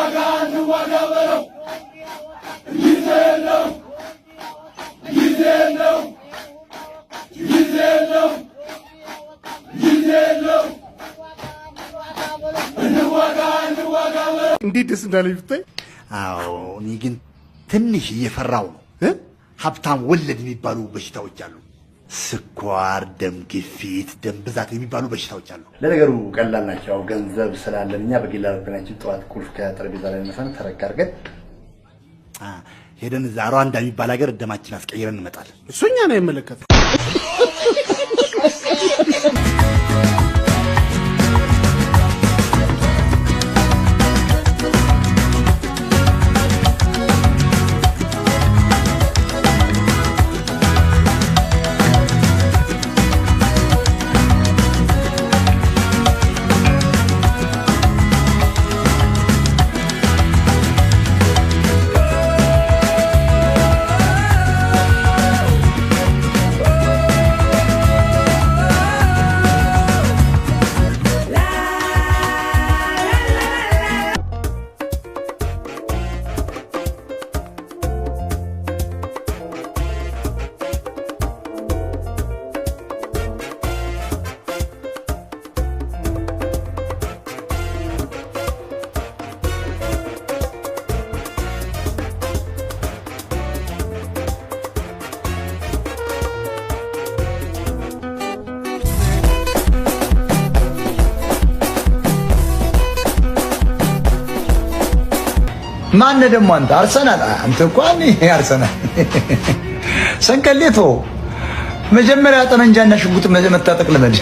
እንዋጋ እንዋጋ በለው፣ ጊዜ የለው ጊዜ የለው ጊዜ የለው ጊዜ የለው፣ እንዋጋ እንዋጋ በለው። እንዴት ደስ እንዳለኝ ብታይ። አዎ፣ እኔ ግን ትንሽ እየፈራው ነው እ ሀብታም ወለድ የሚባሉ በሽታዎች አሉ። ስኳር፣ ደም ግፊት፣ ደም ብዛት የሚባሉ በሽታዎች አሉ። ለነገሩ ቀላል ናቸው። ያው ገንዘብ ስላለን እኛ በግል አውሮፕላናችን ጠዋት ቁልፍ ከጠረጴዛ ላይ ነሳን ተረክ አድርገን ሄደን እዛ ሩዋንዳ የሚባል ሀገር ደማችን አስቀይረን እንመጣለን። እሱ እኛን አይመለከትም። ማነ ደግሞ አንተ አርሰናል? አንተ እኮ እኔ አርሰናል ሰንቀሌቶ መጀመሪያ ጠመንጃና ሽጉጥ መታጠቅ ልመድ።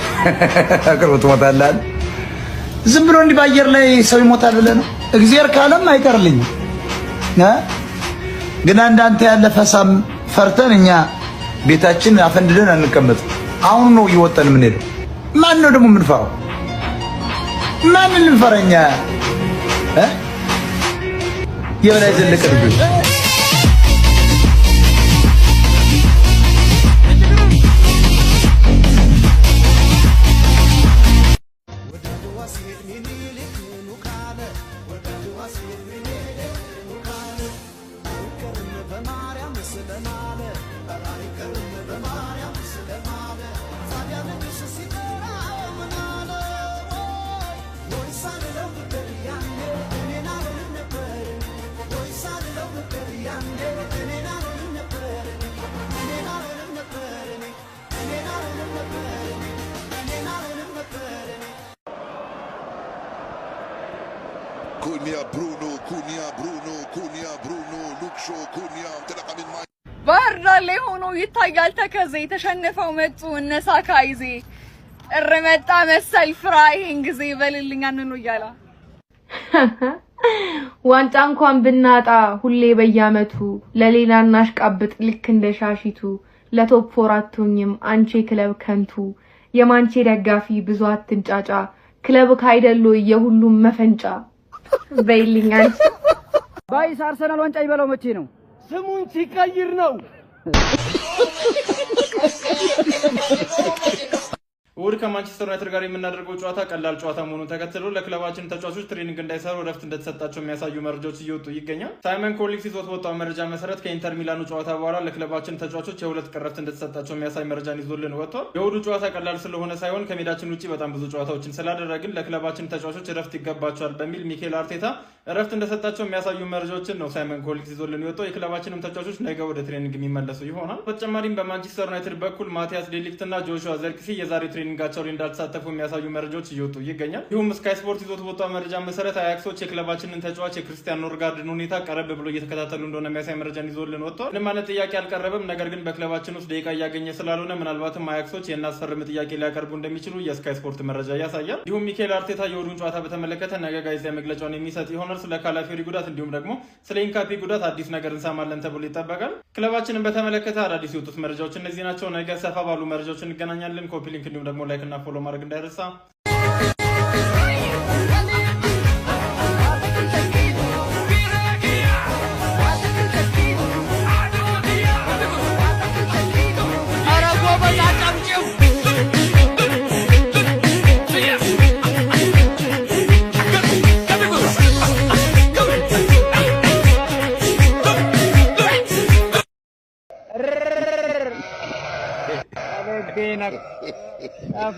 አቅርቦ ትሞታለህ። ዝም ብሎ እንዲህ በአየር ላይ ሰው ይሞታል ብለህ ነው? እግዚአብሔር ካለም አይቀርልኝም። ግን እንዳንተ ያለ ፈሳም ፈርተን እኛ ቤታችን አፈንድደን አንቀመጥም። አሁን ነው እየወጣን የምንሄደው። ማን ነው ደግሞ የምንፈራው? ማንን ልንፈራ እኛ? የበላይ ዘለቀ ልጆች። كونيا برونو، كونيا برونو، كونيا برونو، لوكشو كونيا انطلاقه من ماي ባህር ዳር ላይ ሆኖ ይታያል ተከዜ፣ ተሸንፈው መጡ እነ ሳካይዜ፣ ጥር መጣ መሰል ፍራ ይሄን ጊዜ በልልኝ አንኑ እያላ። ዋንጫ እንኳን ብናጣ ሁሌ በየዓመቱ ለሌላ እናሽቃብጥ ልክ እንደ ሻሺቱ። ለ top four አትሆኝም አንቺ የክለብ ከንቱ፣ የማንቼ ደጋፊ ብዙ አትንጫጫ፣ ክለብ ካይደሎ የሁሉም መፈንጫ በይልኝ አንቺ። ባይስ አርሰናል ዋንጫ ይበላው መቼ ነው? ስሙን ሲቀይር ነው። እሁድ ከማንቸስተር ዩናይትድ ጋር የምናደርገው ጨዋታ ቀላል ጨዋታ መሆኑን ተከትሎ ለክለባችን ተጫዋቾች training እንዳይሰሩ እረፍት እንደተሰጣቸው የሚያሳዩ መረጃዎች እየወጡ ይገኛል። ሳይመን ኮሊክስ ይዞት በወጣው መረጃ መሰረት ከኢንተር ሚላኑ ጨዋታ በኋላ ለክለባችን ተጫዋቾች የ2 ቀን እረፍት እንደተሰጣቸው የሚያሳይ መረጃን ይዞልን ወጥቷል። የእሁዱ ጨዋታ ቀላል ስለሆነ ሳይሆን ከሜዳችን ውጭ በጣም ብዙ ጨዋታዎችን ስላደረግን ለክለባችን ተጫዋቾች እረፍት ይገባቸዋል በሚል ሚኬል አርቴታ እረፍት እንደሰጣቸው የሚያሳዩ መረጃዎችን ነው ሳይመን ኮሊክስ ይዞልን የወጣው። የክለባችንም ተጫዋቾች ነገ ወደ training የሚመለሱ ይሆናል። በተጨማሪም በማንቸስተር ዩናይትድ በኩል ማቲያስ ዴሊክት እና ጆሹዋ ዘርክሲ የዛሬ training ኣቸው ላይ እንዳልተሳተፉ የሚያሳዩ መረጃዎች እየወጡ ይገኛል። እንዲሁም ስካይ ስፖርት ይዞት በወጣው መረጃ መሰረት አያክሶች የክለባችንን ተጫዋች የክርስቲያን ኖርጋርድን ሁኔታ ቀረብ ብሎ እየተከታተሉ እንደሆነ የሚያሳይ መረጃን ይዞልን ወጥቷል። ምንም አይነት ጥያቄ አልቀረበም። ነገር ግን በክለባችን ውስጥ ደቂቃ እያገኘ ስላልሆነ ምናልባትም አያክሶች የእናስፈርም ጥያቄ ሊያቀርቡ እንደሚችሉ የስካይ ስፖርት መረጃ ያሳያል። እንዲሁም ሚኬል አርቴታ የእሁዱን ጨዋታ በተመለከተ ነገ ጋዜጣዊ መግለጫውን የሚሰጥ ይሆናል። ስለ ካላፊዮሪ ጉዳት እንዲሁም ደግሞ ስለ ኢንካፒ ጉዳት አዲስ ነገር እንሰማለን ተብሎ ይጠበቃል። ክለባችንን በተመለከተ አዳዲስ የወጡት መረጃዎች እነዚህ ናቸው። ነገ ሰፋ ባሉ መረጃዎች እንገናኛለን። Copy link እንዲሁም ደግሞ like እና follow ማድረግ እንዳይረሳ።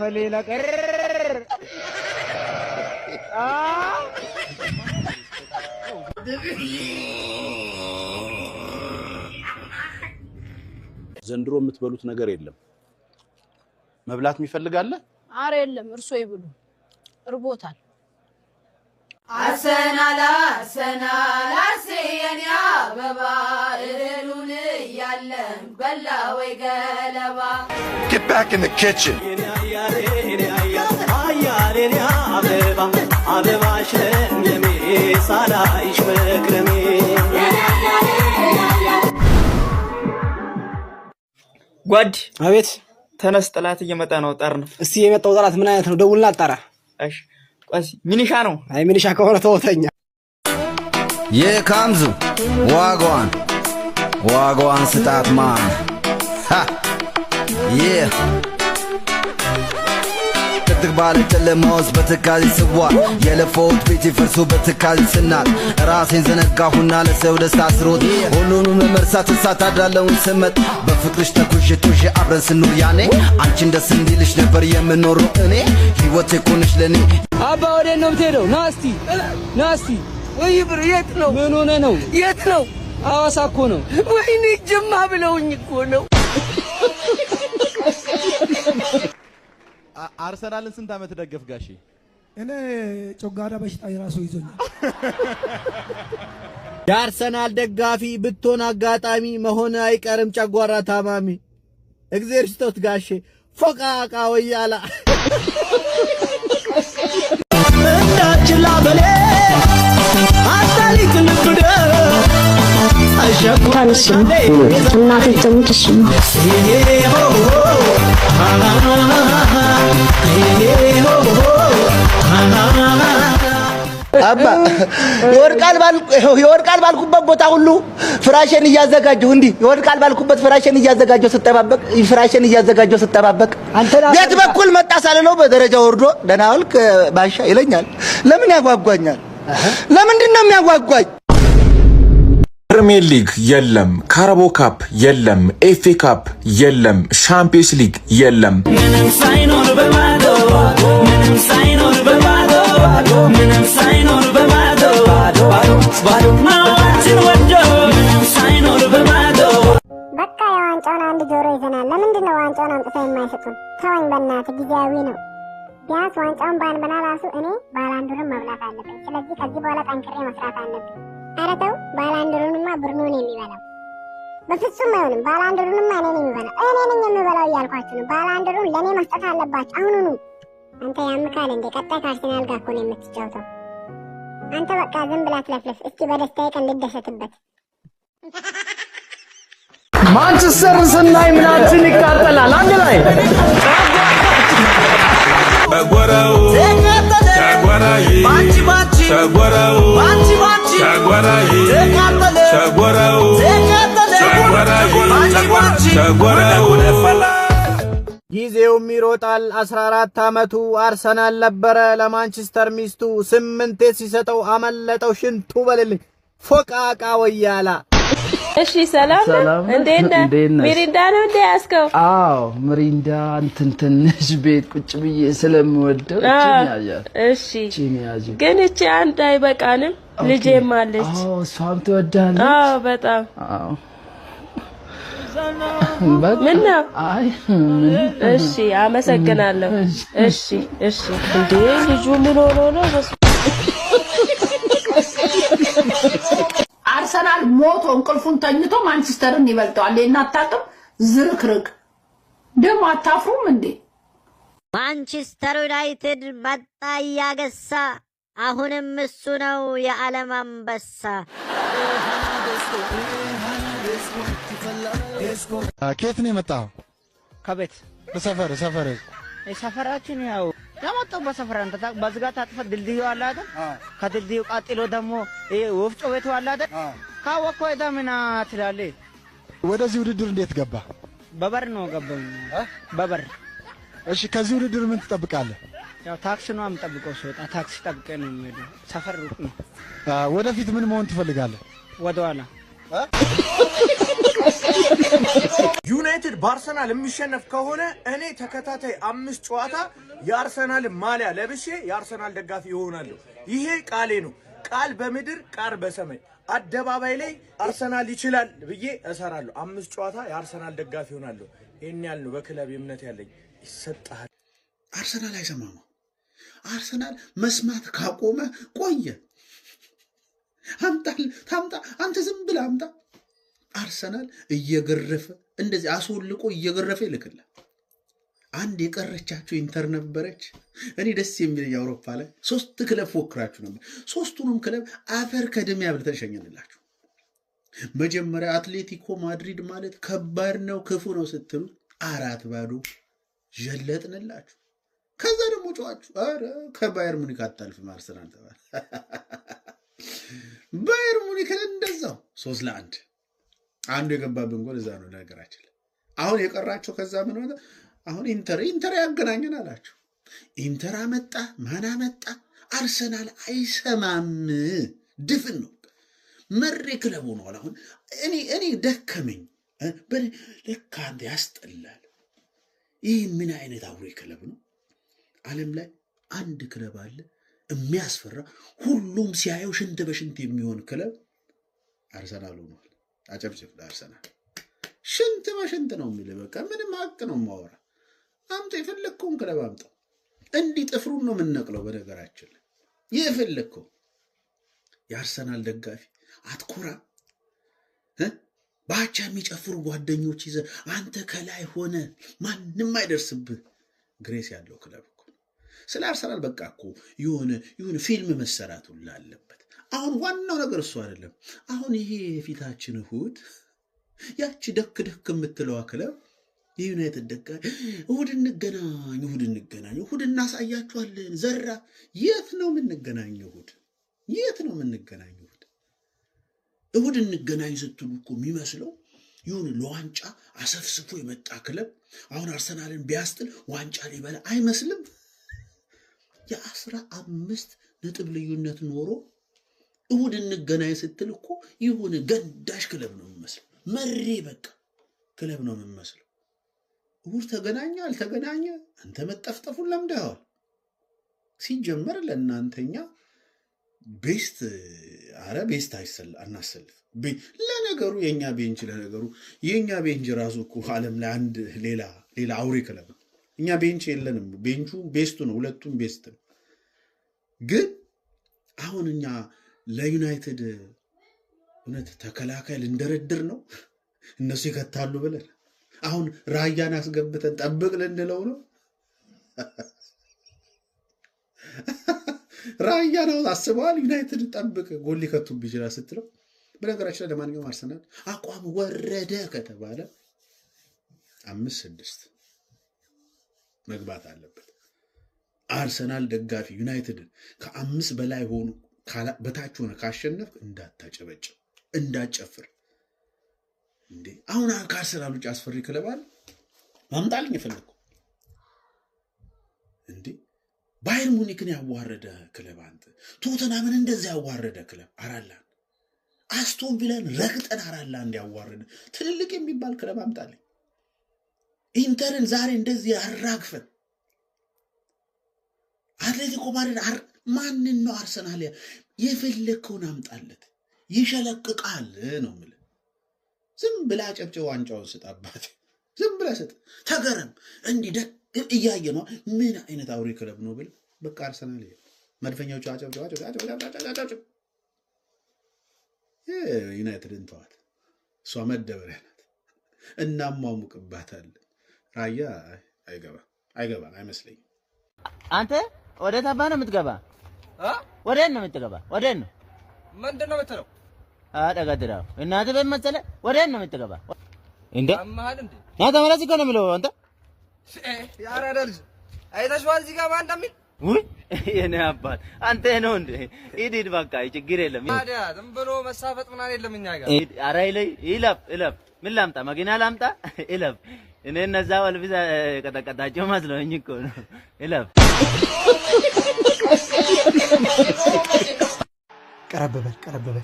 በሌላ ቀር ዘንድሮ የምትበሉት ነገር የለም። መብላት የሚፈልግ አለ? አረ የለም፣ እርሶ ይብሉ፣ እርቦታል። አርሰናል አርሰናል አርሴ የኔ አበባ እህሉን እያለን በላ ወይ ገለባ። Get back in the kitchen. ጓድ አቤት። ተነስ፣ ጠላት እየመጣ ነው። ጠርንፍ። እስቲ የመጣው ጠላት ምን አይነት ነው? ደውልና አጣራ። እሺ፣ ቆይ፣ ሚኒሻ ነው። አይ ሚኒሻ ከሆነ ተወተኛ። የካምዙ ዋጋዋን ዋጋዋን ስጣት ማን ይህ ጥቅጥቅ ባለ ጨለማ ውስጥ በትካዜ ስዋ የለፋሁት ቤቴ ፈርሶ በትካዜ ስናት ራሴን ዘነጋሁና ለሰው ደስታ ስሮጥ ሁሉንም ለመርሳት እሳት አድራለሁኝ ስመጥ በፍቅርሽ ተኩዤ ቶዤ አብረን ስኖር ያኔ አንቺን ደስ እንዲልሽ ነበር የምኖረው እኔ ህይወቴ እኮ ነሽ ለኔ። አባ ወዴት ነው የምትሄደው? ና እስቲ ና እስቲ። ወይ ብር የት ነው? ምን ሆነ ነው? የት ነው? ሐዋሳ እኮ ነው። ወይኔ ጅማ ብለውኝ እኮ ነው። አርሰናልን ስንት ዓመት ደገፍ ጋሼ? እኔ ጨጓራ በሽታ የራሱ ይዞኛል። የአርሰናል ደጋፊ ብትሆን አጋጣሚ መሆን አይቀርም ጨጓራ ታማሚ። እግዜር ስጦት ጋሼ ፎቃቃ ወያላ። እንዳችላ በሌ አታሊቅ ልብደ እሱ ነው እናቴ ትሙት እሱ ነው። አባ ይወድቃል ባልኩበት ቦታ ሁሉ ፍራሽን እያዘጋጀሁ እንዲህ ይወድቃል ባልኩበት ፍራሽን እያዘጋጀሁ ስጠባበቅ ፍራሽን እያዘጋጀሁ ስጠባበቅ ቤት በኩል መጣ ሳልለው በደረጃ ወርዶ ደህና ዋልክ ባሻ ይለኛል። ለምን ያጓጓኛል? ለምንድን ነው የሚያጓጓኝ? ፕሪሚየር ሊግ የለም፣ ካራቦ ካፕ የለም፣ ኤፍኤ ካፕ የለም፣ ሻምፒዮንስ ሊግ የለም። ምንም ሳይኖር በባዶ፣ ምንም ሳይኖር በባዶ፣ ምንም ሳይኖር በባዶ፣ ባዶ ባዶ ማችን ወዶ፣ ምንም ሳይኖር በባዶ። በቃ የዋንጫውን አንድ ጆሮ ይዘናል። ለምንድን ነው ዋንጫውን አምጥተው የማይሰጡን? ተወኝ በእናትህ፣ ጊዜያዊ ነው። ቢያንስ ዋንጫውን ባንበላ ራሱ እኔ ባላንዱርን መብላት አለብኝ። ስለዚህ ከዚህ በኋላ ጠንክሬ መስራት አለብኝ። ኧረ ተው፣ ባላንዱሩንማ ብሩኖ ነው የሚበላው። በፍጹም አይሆንም። ባላንዱሩንማ እኔ ነኝ የሚበላው፣ እኔ ነኝ የምበላው እያልኳችሁ ነው። ባላንዱሩን ለእኔ መስጠት አለባችሁ አሁኑኑ። አንተ ያምካል እንዴ? ቀጣይ ከአርሰናል ጋር እኮ ነው የምትጫወተው። አንተ በቃ ዝም ብላ ትለፍለፍ። እስኪ በደስታዬ ቀን ልደሰትበት። ማንቸስተርን ስናይ ምናችን ይቃጠላል። አንድ ላይ ጊዜውም ይሮጣል። 14 ዓመቱ አርሰናል ነበረ ለማንቸስተር ሚስቱ ስምንቴ ሲሰጠው አመለጠው ሽንቱ በልልኝ ፎቃቃ ወያላ። እሺ ሰላም ነው። ሰላም ነህ? እንዴት ነህ? እንዴት ነሽ? ሚሪንዳ ነው እንዴ ያዝከው? አዎ ምሪንዳ እንትን ትንሽ ቤት ቁጭ ብዬ ስለምወደው እቺን ያዣት። እሺ እቺን ያዥ። ግን እቺ አንድ አይበቃንም? ልጄም አለች። አዎ እሷም ትወዳለች። አዎ በጣም። አዎ በቃ። ምን ነው? አይ ምንም። እሺ አመሰግናለሁ። እሺ እሺ። እንዴ ልጁ ምን ሆኖ ነው? አርሰናል ሞቶ እንቅልፉን ተኝቶ ማንቸስተርን ይበልጠዋል። ይሄን አታውቅም? ዝርክርክ ደግሞ አታፍሩም እንዴ? ማንቸስተር ዩናይትድ መጣ እያገሳ፣ አሁንም እሱ ነው የዓለም አንበሳ። ከየት ነው የመጣኸው? ከቤት። ሰፈር ሰፈር ሰፈራችን ያው የመጣው በሰፈር አንተ በዝጋት አጥፈት ድልድዩ አለ አይደል? ከድልድዩ ቀጥሎ ደግሞ ይሄ ወፍጮ ቤቱ አለ አይደል? ካወቅኩ ሄዳ ምን ትላለህ? ወደዚህ ውድድር እንዴት ገባ? በበር ነው ገባኝ። በበር። እሺ፣ ከዚህ ውድድር ምን ትጠብቃለህ? ያው ታክሲ ነው የምጠብቀው። ስወጣ ታክሲ ጠብቄ ነው የሚሄደው። ሰፈር ሩቅ ነው። ወደፊት ምን መሆን ትፈልጋለህ? ወደኋላ። ዩናይትድ በአርሰናል የሚሸነፍ ከሆነ እኔ ተከታታይ 5 ጨዋታ የአርሰናል ማሊያ ለብሼ የአርሰናል ደጋፊ ይሆናለሁ። ይሄ ቃሌ ነው። ቃል በምድር ቃል በሰማይ። አደባባይ ላይ አርሰናል ይችላል ብዬ እሰራለሁ። 5 ጨዋታ የአርሰናል ደጋፊ ይሆናለሁ። ይሄን ያህል ነው በክለብ እምነት ያለኝ። ይሰጣል። አርሰናል አይሰማም። አርሰናል መስማት ካቆመ ቆየ። አምጣል ታምጣ፣ አንተ ዝም ብለህ አምጣ። አርሰናል እየገረፈ እንደዚህ አስወልቆ እየገረፈ ይልክላል። አንድ የቀረቻችሁ ኢንተር ነበረች። እኔ ደስ የሚለኝ አውሮፓ ላይ 3 ክለብ ፎክራችሁ ነበር። 3ቱንም ክለብ አፈር ከድሜ አብልተን ሸኘንላችሁ። መጀመሪያ አትሌቲኮ ማድሪድ ማለት ከባድ ነው ክፉ ነው ስትሉ 4-0 ጀለጥንላችሁ። ከዛ ደግሞ ጨዋችሁ ኧረ ከባየር ሙኒክ አታልፍም አርሰናል ተባለ። ባየር ሙኒክን እንደዛው 3-1 አንዱ የገባብን ጎል እዛ ነው። ነገራችን አሁን የቀራቸው ከዛ ምን ሆነ? አሁን ኢንተር ያገናኘን አላችሁ። ኢንተር አመጣ ማን አመጣ? አርሰናል አይሰማም። ድፍን ነው መሬ ክለብ ሆኗል። አሁን እኔ ደከመኝ። ለካ አንተ ያስጠላል። ይህ ምን አይነት አውሬ ክለብ ነው? ዓለም ላይ አንድ ክለብ አለ የሚያስፈራ፣ ሁሉም ሲያየው ሽንት በሽንት የሚሆን ክለብ አርሰናል ሆኗል። አጨብጭብ ለአርሰናል። ሽንት በሽንት ነው የሚል በቃ ምንም ሀቅ ነው የማወራ። አምጣ የፈለግከውን ክለብ አምጣው። እንዲህ ጥፍሩን ነው የምንነቅለው። በነገራችን ላይ የፈለግከው የአርሰናል ደጋፊ አትኮራ። ባቻ የሚጨፍሩ ጓደኞች ይዘህ አንተ ከላይ ሆነ ማንም አይደርስብህ። ግሬስ ያለው ክለብ እኮ ስለ አርሰናል በቃ እኮ የሆነ ፊልም መሰራት ሁላ አለበት። አሁን ዋናው ነገር እሱ አይደለም። አሁን ይሄ የፊታችን እሑድ ያቺ ደክ ደክ የምትለዋ ክለብ የዩናይትድ ደጋፊ እሑድ እንገናኝ፣ እሑድ እንገናኝ፣ እሑድ እናሳያችኋለን። ዘራ የት ነው የምንገናኘው? እሑድ የት ነው የምንገናኘው? እሑድ እሑድ እንገናኝ ስትሉ እኮ የሚመስለው ይሁን ለዋንጫ አሰፍስፎ የመጣ ክለብ አሁን አርሰናልን ቢያስጥል ዋንጫ ሊበላ አይመስልም። የ15 ነጥብ ልዩነት ኖሮ እሑድ እንገናኝ ስትል እኮ ይሁን ገንዳሽ ክለብ ነው የሚመስለው። መሬ በቃ ክለብ ነው የሚመስለው። እሑድ ተገናኘ አልተገናኘ አንተ መጠፍጠፉን ለምደኸዋል። ሲጀመር ለእናንተኛ best አረ best አናሰልፍ። ለነገሩ የኛ bench ለነገሩ የኛ bench ራሱ እኮ ዓለም ላይ አንድ ሌላ አውሬ ክለብ ነው። እኛ bench የለንም። bench ኡ best ኡ ነው፣ ሁለቱም best ነው። ግን አሁን እኛ ለዩናይትድ እውነት ተከላካይ ልንደረድር ነው እነሱ ይከታሉ ብለን አሁን ራያን አስገብተን ጠብቅ ልንለው ነው። ራያን አሁን አስበዋል። ዩናይትድ ጠብቅ ጎል ሊከቱብህ ይችላል ስትለው፣ በነገራችን ላይ ለማንኛውም አርሰናል አቋም ወረደ ከተባለ 5-6 መግባት አለበት። አርሰናል ደጋፊ ዩናይትድን ከ5 በላይ ሆኑ በታች ሆነ ካሸነፍክ እንዳታጨበጭብ እንዳጨፍር። እንዴ አሁን ከአርሰናል ውጭ አስፈሪ ክለብ አለ? ማምጣልኝ የፈለግኩ እንዴ ባየር ሙኒክን ያዋረደ ክለብ አንተ፣ ቶተናምን እንደዚያ ያዋረደ ክለብ 4-1፣ አስቶን ቪላን ረግጠን 4-1 ያዋረደ ትልልቅ የሚባል ክለብ አምጣልኝ። ኢንተርን ዛሬ እንደዚህ አራግፈን አትሌቲኮ ማድሪድ ማንን ነው አርሰናል የፈለግከውን አምጣለት፣ ይሸለቅቃል ነው የምልህ። ዝም ብለህ አጨብጭብ፣ ዋንጫውን ስጥ አባቴ፣ ዝም ብለህ ስጥ፣ ተገረም። እንዲህ ደግ እያየ ነው ምን አይነት አውሬ ክለብ ነው ብለህ በቃ አርሰናል ይሄ መድፈኛዎቹ አጨብጭብ፣ አጨብጭብ፣ አጨብጭብ። ዩናይትድን ተዋት፣ እሷ መደበሪያ ናት፣ እናሟሙቅባታለን። ራያ አይገባም፣ አይገባም፣ አይመስለኝም። አንተ ወደ ታባ ነው የምትገባ? ወዴት ነው የምትገባ? ወዴት ነው? ምንድን ነው የምትለው? አጠገድራው እናትህ ቤት መሰለህ። ወዴት ነው የምትገባ? እንዴ አማሃል እንዴ? ና ተመለስ እኮ ነው የምለው። አንተ የአራዳ ልጅ አይተሽዋል? እዚህ ጋር ማን እንደሚል ውይ የኔ አባት አንተ ነው እንዴ? ሂድ ሂድ፣ በቃ ችግር የለም። ታዲያ ዝም ብሎ መሳፈጥ ምናምን የለም እኛ ጋር። ኧረ ይለፍ ይለፍ። ምን ላምጣ? መኪና ላምጣ? ይለፍ። እኔ እነዛ ወልፊስ ቀጠቀጣቸው መስሎኝ እኮ ነው። ይለፍ። ቀረብ በል ቀረብ በል።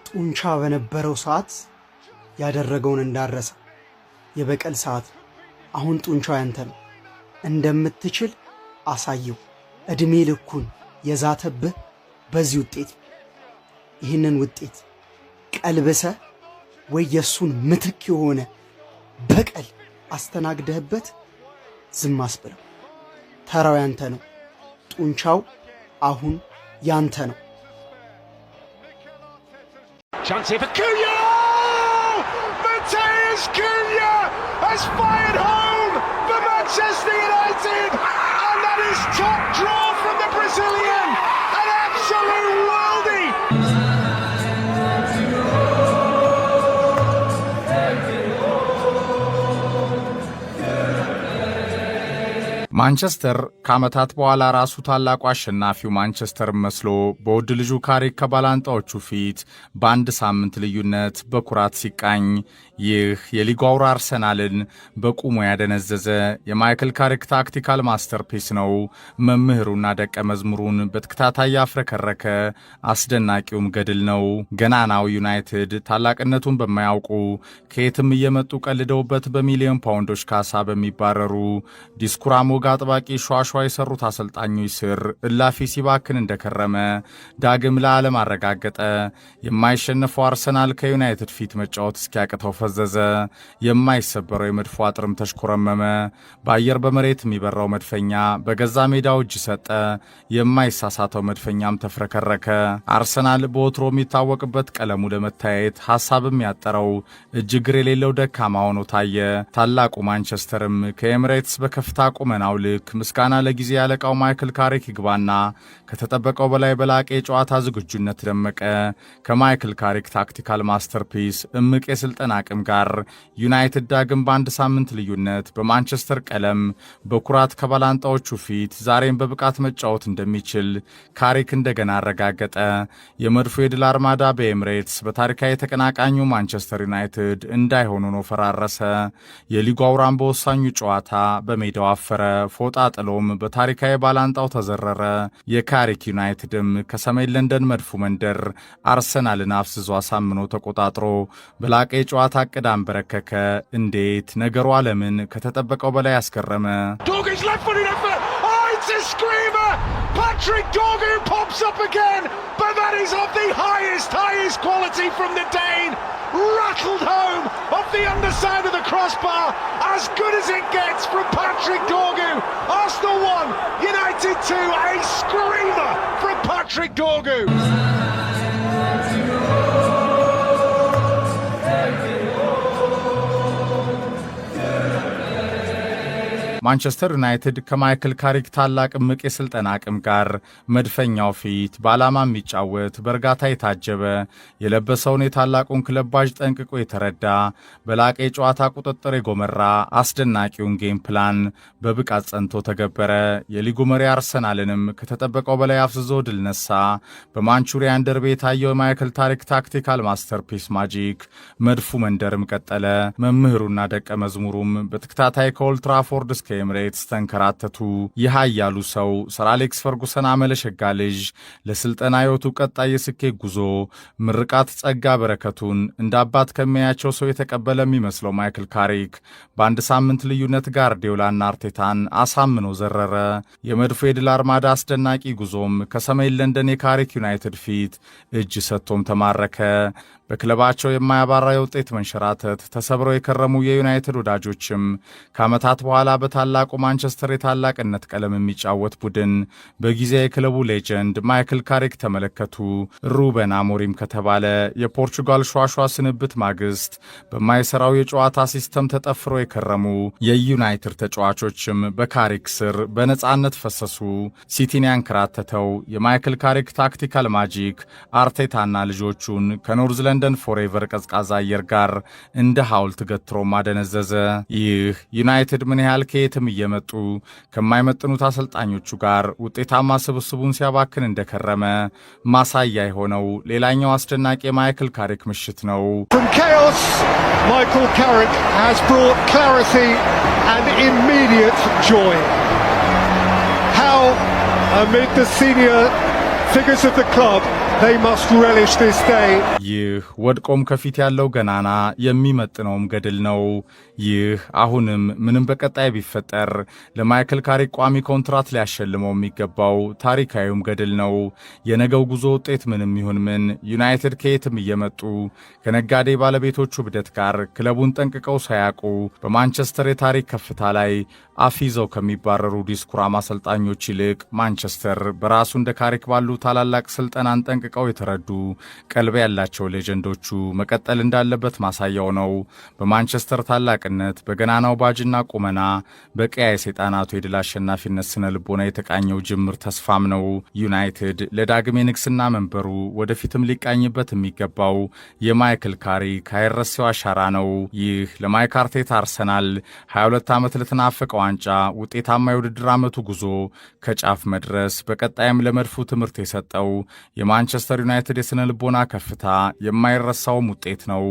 ጡንቻ በነበረው ሰዓት ያደረገውን እንዳረሳ። የበቀል ሰዓት ነው። አሁን ጡንቻው ያንተ ነው። እንደምትችል አሳየው። ዕድሜ ልኩን የዛተብህ በዚህ ውጤት ነው። ይህንን ውጤት ቀልብሰህ ወይ የእሱን ምትክ የሆነ በቀል አስተናግደህበት ዝም አስብለው። ተራው ያንተ ነው። ጡንቻው አሁን ያንተ ነው። Chance here for Cunha! Matheus Cunha has fired home for Manchester United! And that is top draw from the Brazilian! An absolute worldie! ማንቸስተር ከዓመታት በኋላ ራሱ ታላቁ አሸናፊው ማንቸስተር መስሎ በውድ ልጁ ካሪክ ከባላንጣዎቹ ፊት በአንድ ሳምንት ልዩነት በኩራት ሲቃኝ፣ ይህ የሊጉ አውራ አርሰናልን በቁሙ ያደነዘዘ የማይክል ካሪክ tactical masterpiece ነው። መምህሩና ደቀ መዝሙሩን በተከታታይ ያፍረከረከ አስደናቂውም ገድል ነው። ገናናው ዩናይትድ ታላቅነቱን በማያውቁ፣ ከየትም እየመጡ ቀልደውበት በሚሊዮን ፓውንዶች ካሳ በሚባረሩ፣ ዲስኩራም ወግ አጥባቂ ሿሿ የሰሩት አሰልጣኞች ስር እላፊ ሲባክን እንደከረመ ዳግም ለዓለም አረጋገጠ። የማይሸነፈው አርሰናል ከዩናይትድ ፊት መጫወት እስኪያቅተው ፈዘዘ። የማይሰበረው የመድፎ አጥርም ተሽኮረመመ። በአየር በመሬት የሚበራው መድፈኛ በገዛ ሜዳው እጅ ሰጠ። የማይሳሳተው መድፈኛም ተፍረከረከ። አርሰናል በወትሮ የሚታወቅበት ቀለሙ ለመታየት ሀሳብም ያጠረው እጅ እግር የሌለው ደካማ ሆኖ ታየ። ታላቁ ማንቸስተርም ከኤምሬትስ በከፍታ ቁመናው ልክ፣ ምስጋና ለጊዜ ያለቃው ማይክል ካሪክ ይግባና፣ ከተጠበቀው በላይ በላቀ የጨዋታ ዝግጁነት ደመቀ። ከማይክል ካሪክ tactical masterpiece እምቅ የስልጠና አቅም ጋር ዩናይትድ ዳግም በአንድ ሳምንት ልዩነት በማንቸስተር ቀለም በኩራት ከባላንጣዎቹ ፊት ዛሬም በብቃት መጫወት እንደሚችል ካሪክ እንደገና አረጋገጠ። የመድፉ የድል አርማዳ በኤምሬትስ በታሪካዊ ተቀናቃኙ ማንቸስተር ዩናይትድ እንዳይሆን ሆኖ ፈራረሰ። የሊጉ አውራም በወሳኙ ጨዋታ በሜዳው አፈረ። ፎጣ ጥሎም በታሪካዊ ባላንጣው ተዘረረ። የካሪክ ዩናይትድም ከሰሜን ለንደን መድፉ መንደር አርሰናልን አፍዝዞ አሳምኖ ተቆጣጥሮ በላቀ የጨዋታ ዕቅድ አንበረከከ። እንዴት ነገሩ ዓለምን ከተጠበቀው በላይ አስገረመ። Dorgu's left footed effort! Oh, it's a screamer! Patrick Dorgu pops up again, but that is of the highest, highest quality from the Dane. Rattled home off the underside of the crossbar, as good as it gets from Patrick Dorgu. Arsenal 1, United 2, a screamer from Patrick Dorgu. ማንቸስተር ዩናይትድ ከማይክል ካሪክ ታላቅ እምቅ የስልጠና አቅም ጋር መድፈኛው ፊት በዓላማ የሚጫወት፣ በእርጋታ የታጀበ፣ የለበሰውን የታላቁን ክለብ ባጅ ጠንቅቆ የተረዳ፣ በላቀ የጨዋታ ቁጥጥር የጎመራ አስደናቂውን game plan በብቃት ጸንቶ ተገበረ። የሊጉ መሪ አርሰናልንም ከተጠበቀው በላይ አፍዝዞ ድል ነሳ። በማንቹሪያን ደርቢ የታየው የማይክል ካሪክ tactical masterpiece magic መድፉ መንደርም ቀጠለ። መምህሩና ደቀ መዝሙሩም በተከታታይ ከኦልድ ትራፎርድ እስከ ኤምሬትስ ተንከራተቱ። ይህ ኃያሉ ሰው ሰር አሌክስ ፈርጉሰን አመለሸጋ ልጅ ለስልጠና ሕይወቱ ቀጣይ የስኬት ጉዞ ምርቃት ጸጋ በረከቱን እንደ አባት ከሚያያቸው ሰው የተቀበለ የሚመስለው ማይክል ካሪክ በአንድ ሳምንት ልዩነት ጋርዲዮላና አርቴታን አሳምኖ ዘረረ። የመድፉ የድል አርማዳ አስደናቂ ጉዞም ከሰሜን ለንደን የካሪክ ዩናይትድ ፊት እጅ ሰጥቶም ተማረከ። በክለባቸው የማያባራ የውጤት መንሸራተት ተሰብረው የከረሙ የዩናይትድ ወዳጆችም ከዓመታት በኋላ በታላቁ ማንቸስተር የታላቅነት ቀለም የሚጫወት ቡድን በጊዜ የክለቡ legend ማይክል ካሪክ ተመለከቱ። ሩበን አሞሪም ከተባለ የፖርቹጋል ሿሿ ስንብት ማግስት በማይሰራው የጨዋታ system ተጠፍረው የከረሙ የዩናይትድ ተጫዋቾችም በካሪክ ስር በነፃነት ፈሰሱ። ሲቲን ያንከራተተው የማይክል ካሪክ tactical magic አርቴታና ልጆቹን ከ North London forever ቀዝቃዛ አየር ጋር እንደ ሐውልት ገትሮ ማደነዘዘ። ይህ ዩናይትድ ምን ያህል ከየትም እየመጡ ከማይመጥኑት አሰልጣኞቹ ጋር ውጤታማ ስብስቡን ሲያባክን እንደከረመ ማሳያ የሆነው ሌላኛው አስደናቂ የማይክል ካሪክ ምሽት ነው። From chaos, Michael Carrick has brought clarity and immediate joy. How, amid the senior figures of the club, they must relish this day. ይህ ወድቆም ከፊት ያለው ገናና የሚመጥነውም ገድል ነው። ይህ አሁንም ምንም በቀጣይ ቢፈጠር ለማይክል ካሪክ ቋሚ ኮንትራት ሊያሸልመው የሚገባው ታሪካዊውም ገድል ነው። የነገው ጉዞ ውጤት ምንም ይሁን ምን፣ ዩናይትድ ከየትም እየመጡ ከነጋዴ ባለቤቶቹ እብደት ጋር ክለቡን ጠንቅቀው ሳያውቁ በማንቸስተር የታሪክ ከፍታ ላይ አፍ ይዘው ከሚባረሩ ዲስኩራም አሰልጣኞች ይልቅ ማንቸስተር በራሱ እንደ ካሪክ ባሉ ታላላቅ ስልጠናን ጠንቅቀው የተረዱ ቀልብ ያላቸው legend ኦቹ መቀጠል እንዳለበት ማሳያው ነው። በማንቸስተር ታላቅነት፣ በገናናው ባጅና ቁመና፣ በቀያይ ሰይጣናቱ የድል አሸናፊነት ስነ ልቦና የተቃኘው ጅምር ተስፋም ነው። ዩናይትድ ለዳግም የንግስና መንበሩ ወደፊትም ሊቃኝበት የሚገባው የማይክል ካሪክ አይረሴው አሻራ ነው። ይህ ለማይክ አርቴታ አርሰናል 22 ዓመት ለተናፈቀው ዋንጫ ውጤታማ የውድድር ዓመቱ ጉዞ ከጫፍ መድረስ፣ በቀጣይም ለመድፉ ትምህርት የሰጠው የማንቸስተር ዩናይትድ የስነ ልቦና ከፍታ የማይረሳውም ውጤት ነው።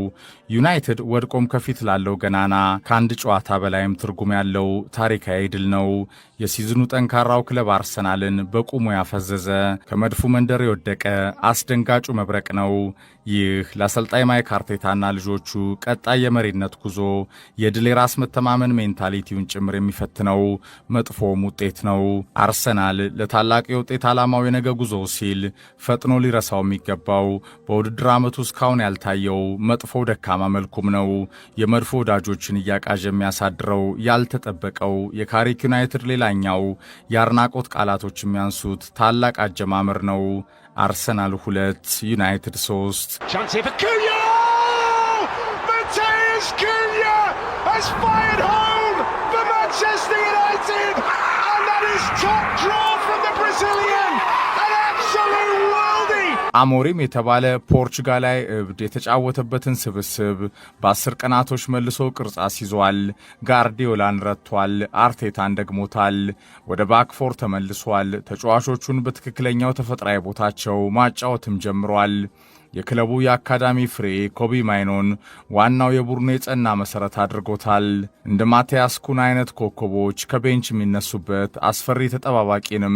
ዩናይትድ ወድቆም ከፊት ላለው ገናና ከአንድ ጨዋታ በላይም ትርጉም ያለው ታሪካዊ ድል ነው። የ season ኑ ጠንካራው ክለብ አርሰናልን በቁሙ ያፈዘዘ፣ ከመድፉ መንደር የወደቀ አስደንጋጩ መብረቅ ነው። ይህ ለአሰልጣኝ ማይክ አርቴታና ልጆቹ ቀጣይ የመሪነት ጉዞ የድል የራስ መተማመን mentality ውን ጭምር የሚፈትነው መጥፎም ውጤት ነው። አርሰናል ለታላቅ የውጤት ዓላማው የነገ ጉዞ ሲል ፈጥኖ ሊረሳው የሚገባው በውድድር ዓመቱ እስካሁን ያልታየው መጥፎ ደካማ መልኩም ነው። የመድፎ ወዳጆችን እያቃዠ የሚያሳድረው ያልተጠበቀው የካሪክ ዩናይትድ ሌላኛው የአድናቆት ቃላቶች የሚያንሱት ታላቅ አጀማመር ነው። አርሰናል 2፣ ዩናይትድ 3። Chance here for Cunha! Matheus Cunha has fired home for Manchester United! And that is top draw from the Brazilian! An absolute worldie! አሞሪም የተባለ ፖርቹጋላዊ እብድ የተጫወተበትን ስብስብ በ10 ቀናቶች መልሶ ቅርጽ አስይዟል። ጋርዲዮላን ረቷል። አርቴታን ደግሞታል። ወደ back four ተመልሷል። ተጫዋቾቹን በትክክለኛው ተፈጥሯዊ ቦታቸው ማጫወትም ጀምሯል። የክለቡ የአካዳሚ ፍሬ ኮቢ ማይኖን ዋናው የቡድኑ የጸና መሠረት አድርጎታል። እንደ ማቲያስ ኩና አይነት ኮከቦች ከ bench የሚነሱበት አስፈሪ ተጠባባቂንም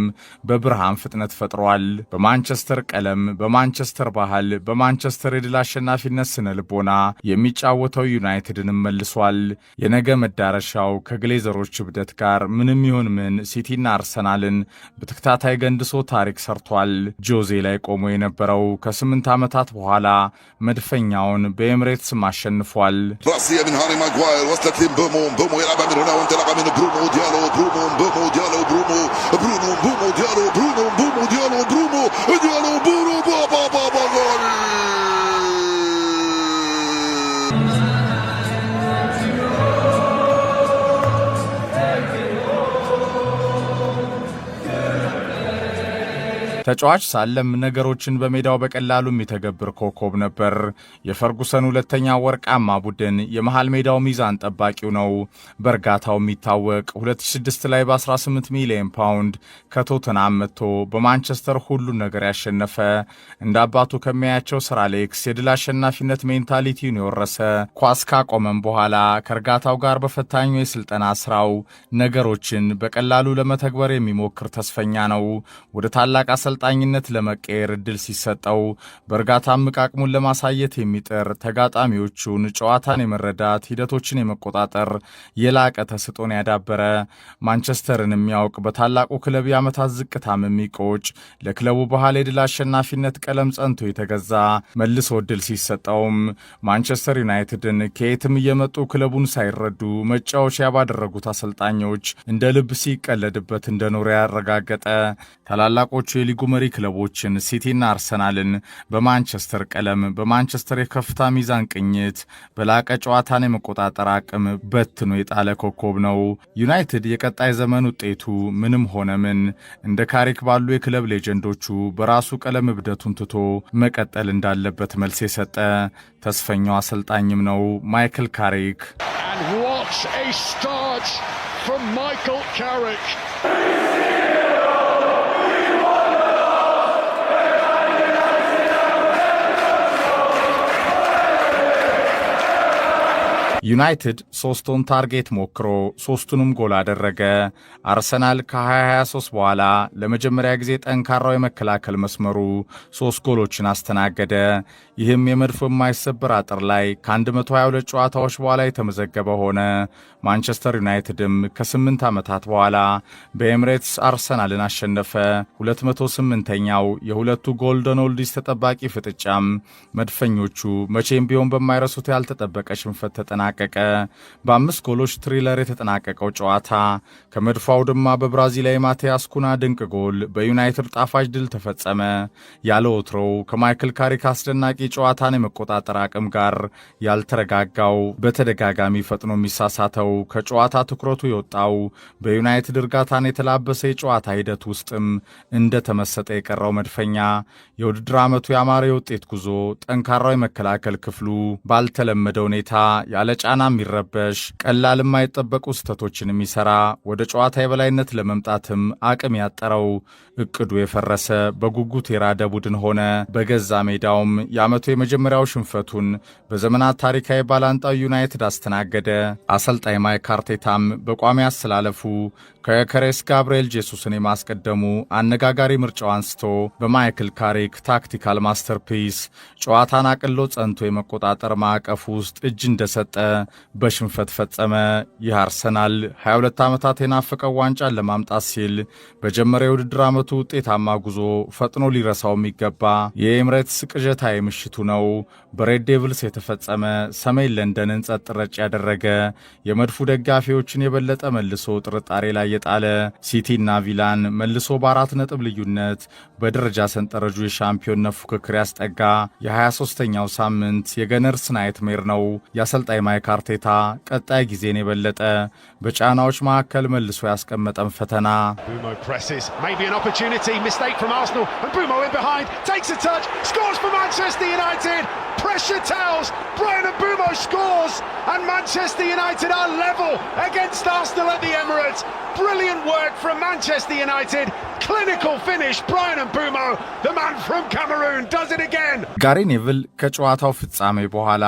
በብርሃን ፍጥነት ፈጥሯል። በማንቸስተር ቀለም፣ በማንቸስተር ባህል፣ በማንቸስተር የድል አሸናፊነት ስነ ልቦና የሚጫወተው ዩናይትድንም መልሷል። የነገ መዳረሻው ከግሌዘሮች እብደት ጋር ምንም ይሁን ምን ሲቲና አርሰናልን በተከታታይ ገንድሶ ታሪክ ሰርቷል። ጆዜ ላይ ቆሞ የነበረው ከ8 ዓመታት በኋላ መድፈኛውን በኤምሬትስም አሸንፏል። رأسية من هاري ماغواير، وصلت لمبومو، مبومو يلعبها من هنا وانطلاقة من برونو ديالو، برونو مبومو ديالو، برونو، برونو مبومو ديالو، برونو مبومو ديالو، برونو ديالو، برونو، بابا بابا، جول! ተጫዋች ሳለም ነገሮችን በሜዳው በቀላሉ የሚተገብር ኮከብ ነበር። የፈርጉሰን ሁለተኛ ወርቃማ ቡድን የመሃል ሜዳው ሚዛን ጠባቂው ነው። በእርጋታው የሚታወቅ፣ 2006 ላይ በ18 ሚሊዮን ፓውንድ ከቶተንሃም መጥቶ በማንቸስተር ሁሉን ነገር ያሸነፈ፣ እንደ አባቱ ከሚያያቸው ሰር አሌክስ የድል አሸናፊነት mentality ውን የወረሰ፣ ኳስ ካቆመም በኋላ ከእርጋታው ጋር በፈታኙ የስልጠና ስራው ነገሮችን በቀላሉ ለመተግበር የሚሞክር ተስፈኛ ነው። ወደ ታላቅ አሰልጣኝነት ለመቀየር እድል ሲሰጠው በእርጋታ እምቅ አቅሙን ለማሳየት የሚጥር፣ ተጋጣሚዎቹን ጨዋታን የመረዳት ሂደቶችን የመቆጣጠር የላቀ ተስጦን ያዳበረ፣ ማንቸስተርን የሚያውቅ፣ በታላቁ ክለብ የዓመታት ዝቅታም የሚቆጭ፣ ለክለቡ ባህል የድል አሸናፊነት ቀለም ጸንቶ የተገዛ፣ መልሶ እድል ሲሰጠውም ማንቸስተር ዩናይትድን ከየትም እየመጡ ክለቡን ሳይረዱ መጫወቻ ባደረጉት አሰልጣኞች እንደ ልብ ሲቀለድበት እንደኖረ ያረጋገጠ፣ ታላላቆቹ የሊጉ መሪ ክለቦችን ሲቲና አርሰናልን በማንቸስተር ቀለም፣ በማንቸስተር የከፍታ ሚዛን ቅኝት፣ በላቀ ጨዋታን የመቆጣጠር አቅም በትኖ የጣለ ኮከብ ነው። ዩናይትድ የቀጣይ ዘመን ውጤቱ ምንም ሆነ ምን እንደ ካሪክ ባሉ የክለብ legend ኦቹ በራሱ ቀለም እብደቱን ትቶ መቀጠል እንዳለበት መልስ የሰጠ ተስፈኛው አሰልጣኝም ነው ማይክል ካሪክ። And what a start from Michael Carrick! ዩናይትድ ሶስት on target ሞክሮ ሶስቱንም ጎል አደረገ። አርሰናል ከ2023 በኋላ ለመጀመሪያ ጊዜ ጠንካራው የመከላከል መስመሩ ሶስት ጎሎችን አስተናገደ። ይህም የመድፉ የማይሰበር አጥር ላይ ከ122 ጨዋታዎች በኋላ የተመዘገበ ሆነ። ማንቸስተር ዩናይትድም ከ8 ዓመታት በኋላ በኤምሬትስ አርሰናልን አሸነፈ። 208ኛው የሁለቱ golden oldies ተጠባቂ ፍጥጫም መድፈኞቹ መቼም ቢሆን በማይረሱት ያልተጠበቀ ሽንፈት ተጠናቀቀ። በአምስት ጎሎች thriller የተጠናቀቀው ጨዋታ ከመድፉ አውድማ በብራዚላዊ ማቲያስ ኩና ድንቅ ጎል በዩናይትድ ጣፋጭ ድል ተፈጸመ። ያለ ወትሮው ከማይክል ካሪክ አስደናቂ ጨዋታን የመቆጣጠር አቅም ጋር ያልተረጋጋው፣ በተደጋጋሚ ፈጥኖ የሚሳሳተው፣ ከጨዋታ ትኩረቱ የወጣው፣ በዩናይትድ እርጋታን የተላበሰ የጨዋታ ሂደት ውስጥም እንደተመሰጠ የቀረው መድፈኛ የውድድር ዓመቱ ያማረ የውጤት ጉዞ ጠንካራው የመከላከል ክፍሉ ባልተለመደ ሁኔታ ያለ ጫና የሚረበሽ፣ ቀላል የማይጠበቁ ስህተቶችን የሚሰራ፣ ወደ ጨዋታ የበላይነት ለመምጣትም አቅም ያጠረው፣ እቅዱ የፈረሰ፣ በጉጉት የራደ ቡድን ሆነ። በገዛ ሜዳውም የዓመቱ የመጀመሪያው ሽንፈቱን በዘመናት ታሪካዊ ባላንጣው ዩናይትድ አስተናገደ። አሰልጣኝ ማይክ አርቴታም በቋሚ አሰላለፉ ከዮኬሬስ ጋብርኤል ጄሱስን የማስቀደሙ አነጋጋሪ ምርጫው አንስቶ በማይክል ካሪክ tactical masterpiece ጨዋታን አቅሎ ጸንቶ የመቆጣጠር ማዕቀፍ ውስጥ እጅ እንደሰጠ በሽንፈት ፈጸመ። ይህ አርሰናል 22 ዓመታት የናፈቀው ዋንጫን ለማምጣት ሲል በጀመረ የውድድር ዓመቱ ውጤታማ ጉዞ ፈጥኖ ሊረሳው የሚገባ የኤምሬትስ ቅዠታዊ ምሽቱ ነው። በ Red Devils የተፈጸመ፣ ሰሜን ለንደንን ጸጥ ረጭ ያደረገ፣ የመድፉ ደጋፊዎችን የበለጠ መልሶ ጥርጣሬ ላይ የጣለ፣ ሲቲና ቪላን መልሶ በ4 ነጥብ ልዩነት በደረጃ ሰንጠረዡ የሻምፒዮንነት ፉክክር ያስጠጋ የ23ኛው ሳምንት የ Gunners nightmare ነው። የአሰልጣኝ ማይክ አርቴታ ቀጣይ ጊዜን የበለጠ በጫናዎች መካከል መልሶ ያስቀመጠን ፈተና። Mbeumo presses, maybe an opportunity, mistake from Arsenal, and Mbeumo in behind, takes a touch, scores for Manchester United. Pressure tells, Bryan Mbeumo scores, and Manchester United are level against Arsenal at the Emirates. Brilliant work from Manchester United, clinical finish, Bryan Mbeumo, the man from Cameroon, does it again. ጋሪ ኔቭል ከጨዋታው ፍጻሜ በኋላ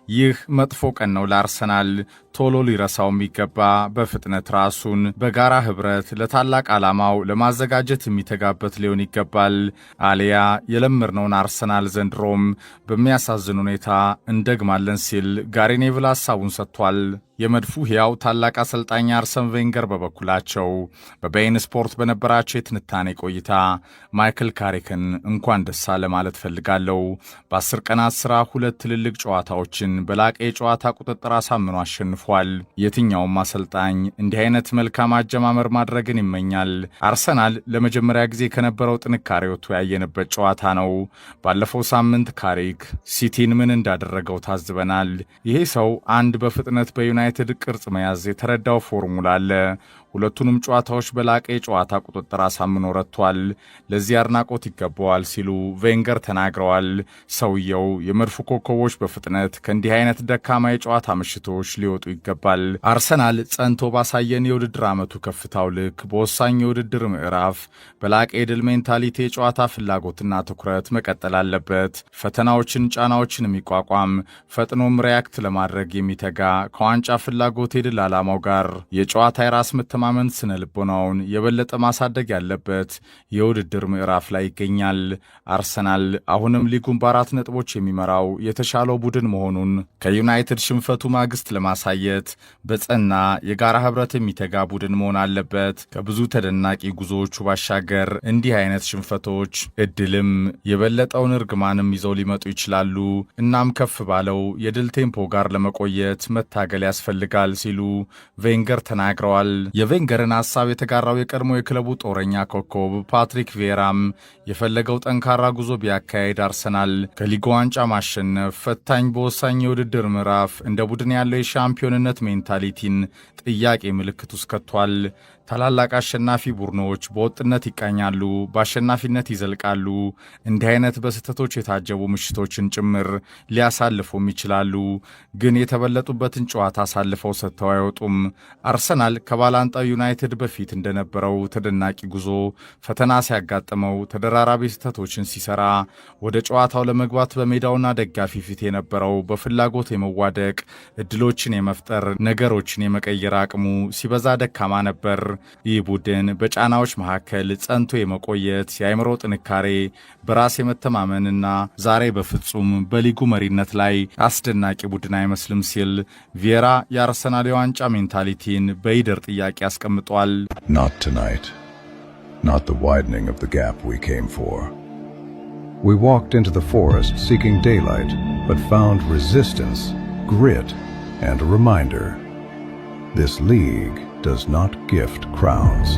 ይህ መጥፎ ቀን ነው ለአርሰናል፣ ቶሎ ሊረሳው የሚገባ፣ በፍጥነት ራሱን በጋራ ህብረት ለታላቅ ዓላማው ለማዘጋጀት የሚተጋበት ሊሆን ይገባል። አሊያ የለመድነውን አርሰናል ዘንድሮም በሚያሳዝን ሁኔታ እንደግማለን ሲል ጋሪ ኔቭል ሐሳቡን ሰጥቷል። የመድፉ ሕያው ታላቅ አሰልጣኝ አርሰን ቬንገር በበኩላቸው በቤይን ስፖርት በነበራቸው የትንታኔ ቆይታ ማይክል ካሪክን እንኳን ደስ አለህ ማለት ፈልጋለሁ። በ10 ቀናት ስራ ሁለት ትልልቅ ጨዋታዎችን በላቀ የጨዋታ ቁጥጥር አሳምኖ አሸንፏል። የትኛውም አሰልጣኝ እንዲህ አይነት መልካም አጀማመር ማድረግን ይመኛል። አርሰናል ለመጀመሪያ ጊዜ ከነበረው ጥንካሬ ወጥቶ ያየንበት ጨዋታ ነው። ባለፈው ሳምንት ካሪክ ሲቲን ምን እንዳደረገው ታዝበናል። ይሄ ሰው አንድ በፍጥነት በዩናይትድ ቅርጽ መያዝ የተረዳው ፎርሙላ አለ። ሁለቱንም ጨዋታዎች በላቀ የጨዋታ ቁጥጥር አሳምኖ ረቷል። ለዚህ አድናቆት ይገባዋል ሲሉ ቬንገር ተናግረዋል። ሰውየው የመድፉ ኮከቦች በፍጥነት ከእንዲህ አይነት ደካማ የጨዋታ ምሽቶች ሊወጡ ይገባል። አርሰናል ጸንቶ ባሳየን የውድድር ዓመቱ ከፍታው ልክ በወሳኝ የውድድር ምዕራፍ በላቀ የድል mentality፣ የጨዋታ ፍላጎትና ትኩረት መቀጠል አለበት። ፈተናዎችን፣ ጫናዎችን የሚቋቋም፣ ፈጥኖም react ለማድረግ የሚተጋ፣ ከዋንጫ ፍላጎት የድል ዓላማው ጋር የጨዋታ የራስ መተማመን ስነ ልቦናውን የበለጠ ማሳደግ ያለበት የውድድር ምዕራፍ ላይ ይገኛል። አርሰናል አሁንም ሊጉን በ4 ነጥቦች የሚመራው የተሻለው ቡድን መሆኑን ከዩናይትድ ሽንፈቱ ማግስት ለማሳየት በጸና የጋራ ህብረት የሚተጋ ቡድን መሆን አለበት። ከብዙ ተደናቂ ጉዞዎቹ ባሻገር እንዲህ አይነት ሽንፈቶች እድልም የበለጠውን እርግማንም ይዘው ሊመጡ ይችላሉ። እናም ከፍ ባለው የድል tempo ጋር ለመቆየት መታገል ያስፈልጋል ሲሉ ቬንገር ተናግረዋል። የቬንገርን ሀሳብ የተጋራው የቀድሞ የክለቡ ጦረኛ ኮከብ ፓትሪክ ቪዬራም የፈለገው ጠንካራ ጉዞ ቢያካሄድ አርሰናል ከሊጉ ዋንጫ ማሸነፍ ፈታኝ በወሳኝ የውድድር ምዕራፍ እንደ ቡድን ያለው የሻምፒዮንነት mentality ን ጥያቄ ምልክት ውስጥ ከቷል። ታላላቅ አሸናፊ ቡድኖች በወጥነት ይቃኛሉ፣ በአሸናፊነት ይዘልቃሉ። እንዲህ አይነት በስህተቶች የታጀቡ ምሽቶችን ጭምር ሊያሳልፉም ይችላሉ። ግን የተበለጡበትን ጨዋታ አሳልፈው ሰጥተው አይወጡም። አርሰናል ከባላንጣው ዩናይትድ በፊት እንደነበረው ተደናቂ ጉዞ ፈተና ሲያጋጥመው፣ ተደራራቢ ስህተቶችን ሲሰራ፣ ወደ ጨዋታው ለመግባት በሜዳውና ደጋፊ ፊት የነበረው በፍላጎት የመዋደቅ፣ እድሎችን የመፍጠር፣ ነገሮችን የመቀየር አቅሙ ሲበዛ ደካማ ነበር። ይህ ቡድን በጫናዎች መካከል ጸንቶ የመቆየት የአእምሮ ጥንካሬ፣ በራስ የመተማመንና ዛሬ በፍጹም በሊጉ መሪነት ላይ አስደናቂ ቡድን አይመስልም ሲል ቪዬራ የአርሰናል የዋንጫ mentality ን በይደር ጥያቄ አስቀምጧል። Not tonight. Not the widening of the gap we came for. We walked into the forest seeking daylight, but found resistance, grit, and a reminder. This league does not gift crowns.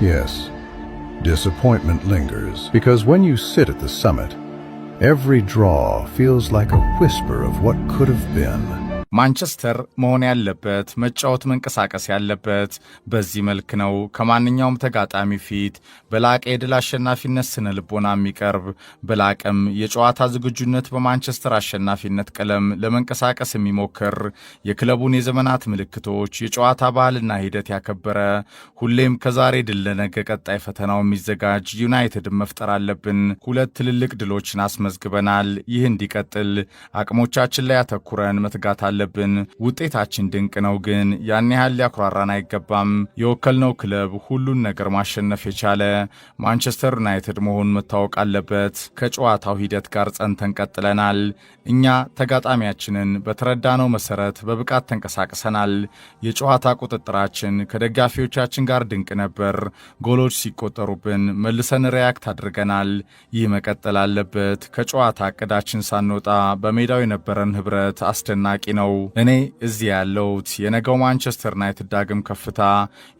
Yes, disappointment lingers, because when you sit at the summit, every draw feels like a whisper of what could have been. ማንቸስተር መሆን ያለበት፣ መጫወት መንቀሳቀስ ያለበት በዚህ መልክ ነው። ከማንኛውም ተጋጣሚ ፊት በላቀ የድል አሸናፊነት ስነ ልቦና የሚቀርብ፣ በላቀም የጨዋታ ዝግጁነት በማንቸስተር አሸናፊነት ቀለም ለመንቀሳቀስ የሚሞክር፣ የክለቡን የዘመናት ምልክቶች፣ የጨዋታ ባህልና ሂደት ያከበረ፣ ሁሌም ከዛሬ ድል ለነገ ቀጣይ ፈተናው የሚዘጋጅ ዩናይትድን መፍጠር አለብን። ሁለት ትልልቅ ድሎችን አስመዝግበናል። ይህ እንዲቀጥል አቅሞቻችን ላይ አተኩረን መትጋት አለብን። ውጤታችን ድንቅ ነው፣ ግን ያን ያህል ሊያኩራራን አይገባም። የወከልነው ክለብ ሁሉን ነገር ማሸነፍ የቻለ ማንቸስተር ዩናይትድ መሆኑን መታወቅ አለበት። ከጨዋታው ሂደት ጋር ጸንተን ቀጥለናል። እኛ ተጋጣሚያችንን በተረዳነው መሰረት በብቃት ተንቀሳቅሰናል። የጨዋታ ቁጥጥራችን ከደጋፊዎቻችን ጋር ድንቅ ነበር። ጎሎች ሲቆጠሩብን መልሰን react አድርገናል። ይህ መቀጠል አለበት። ከጨዋታ እቅዳችን ሳንወጣ በሜዳው የነበረን ህብረት አስደናቂ ነው። እኔ እዚህ ያለሁት የነገው ማንቸስተር ዩናይትድ ዳግም ከፍታ፣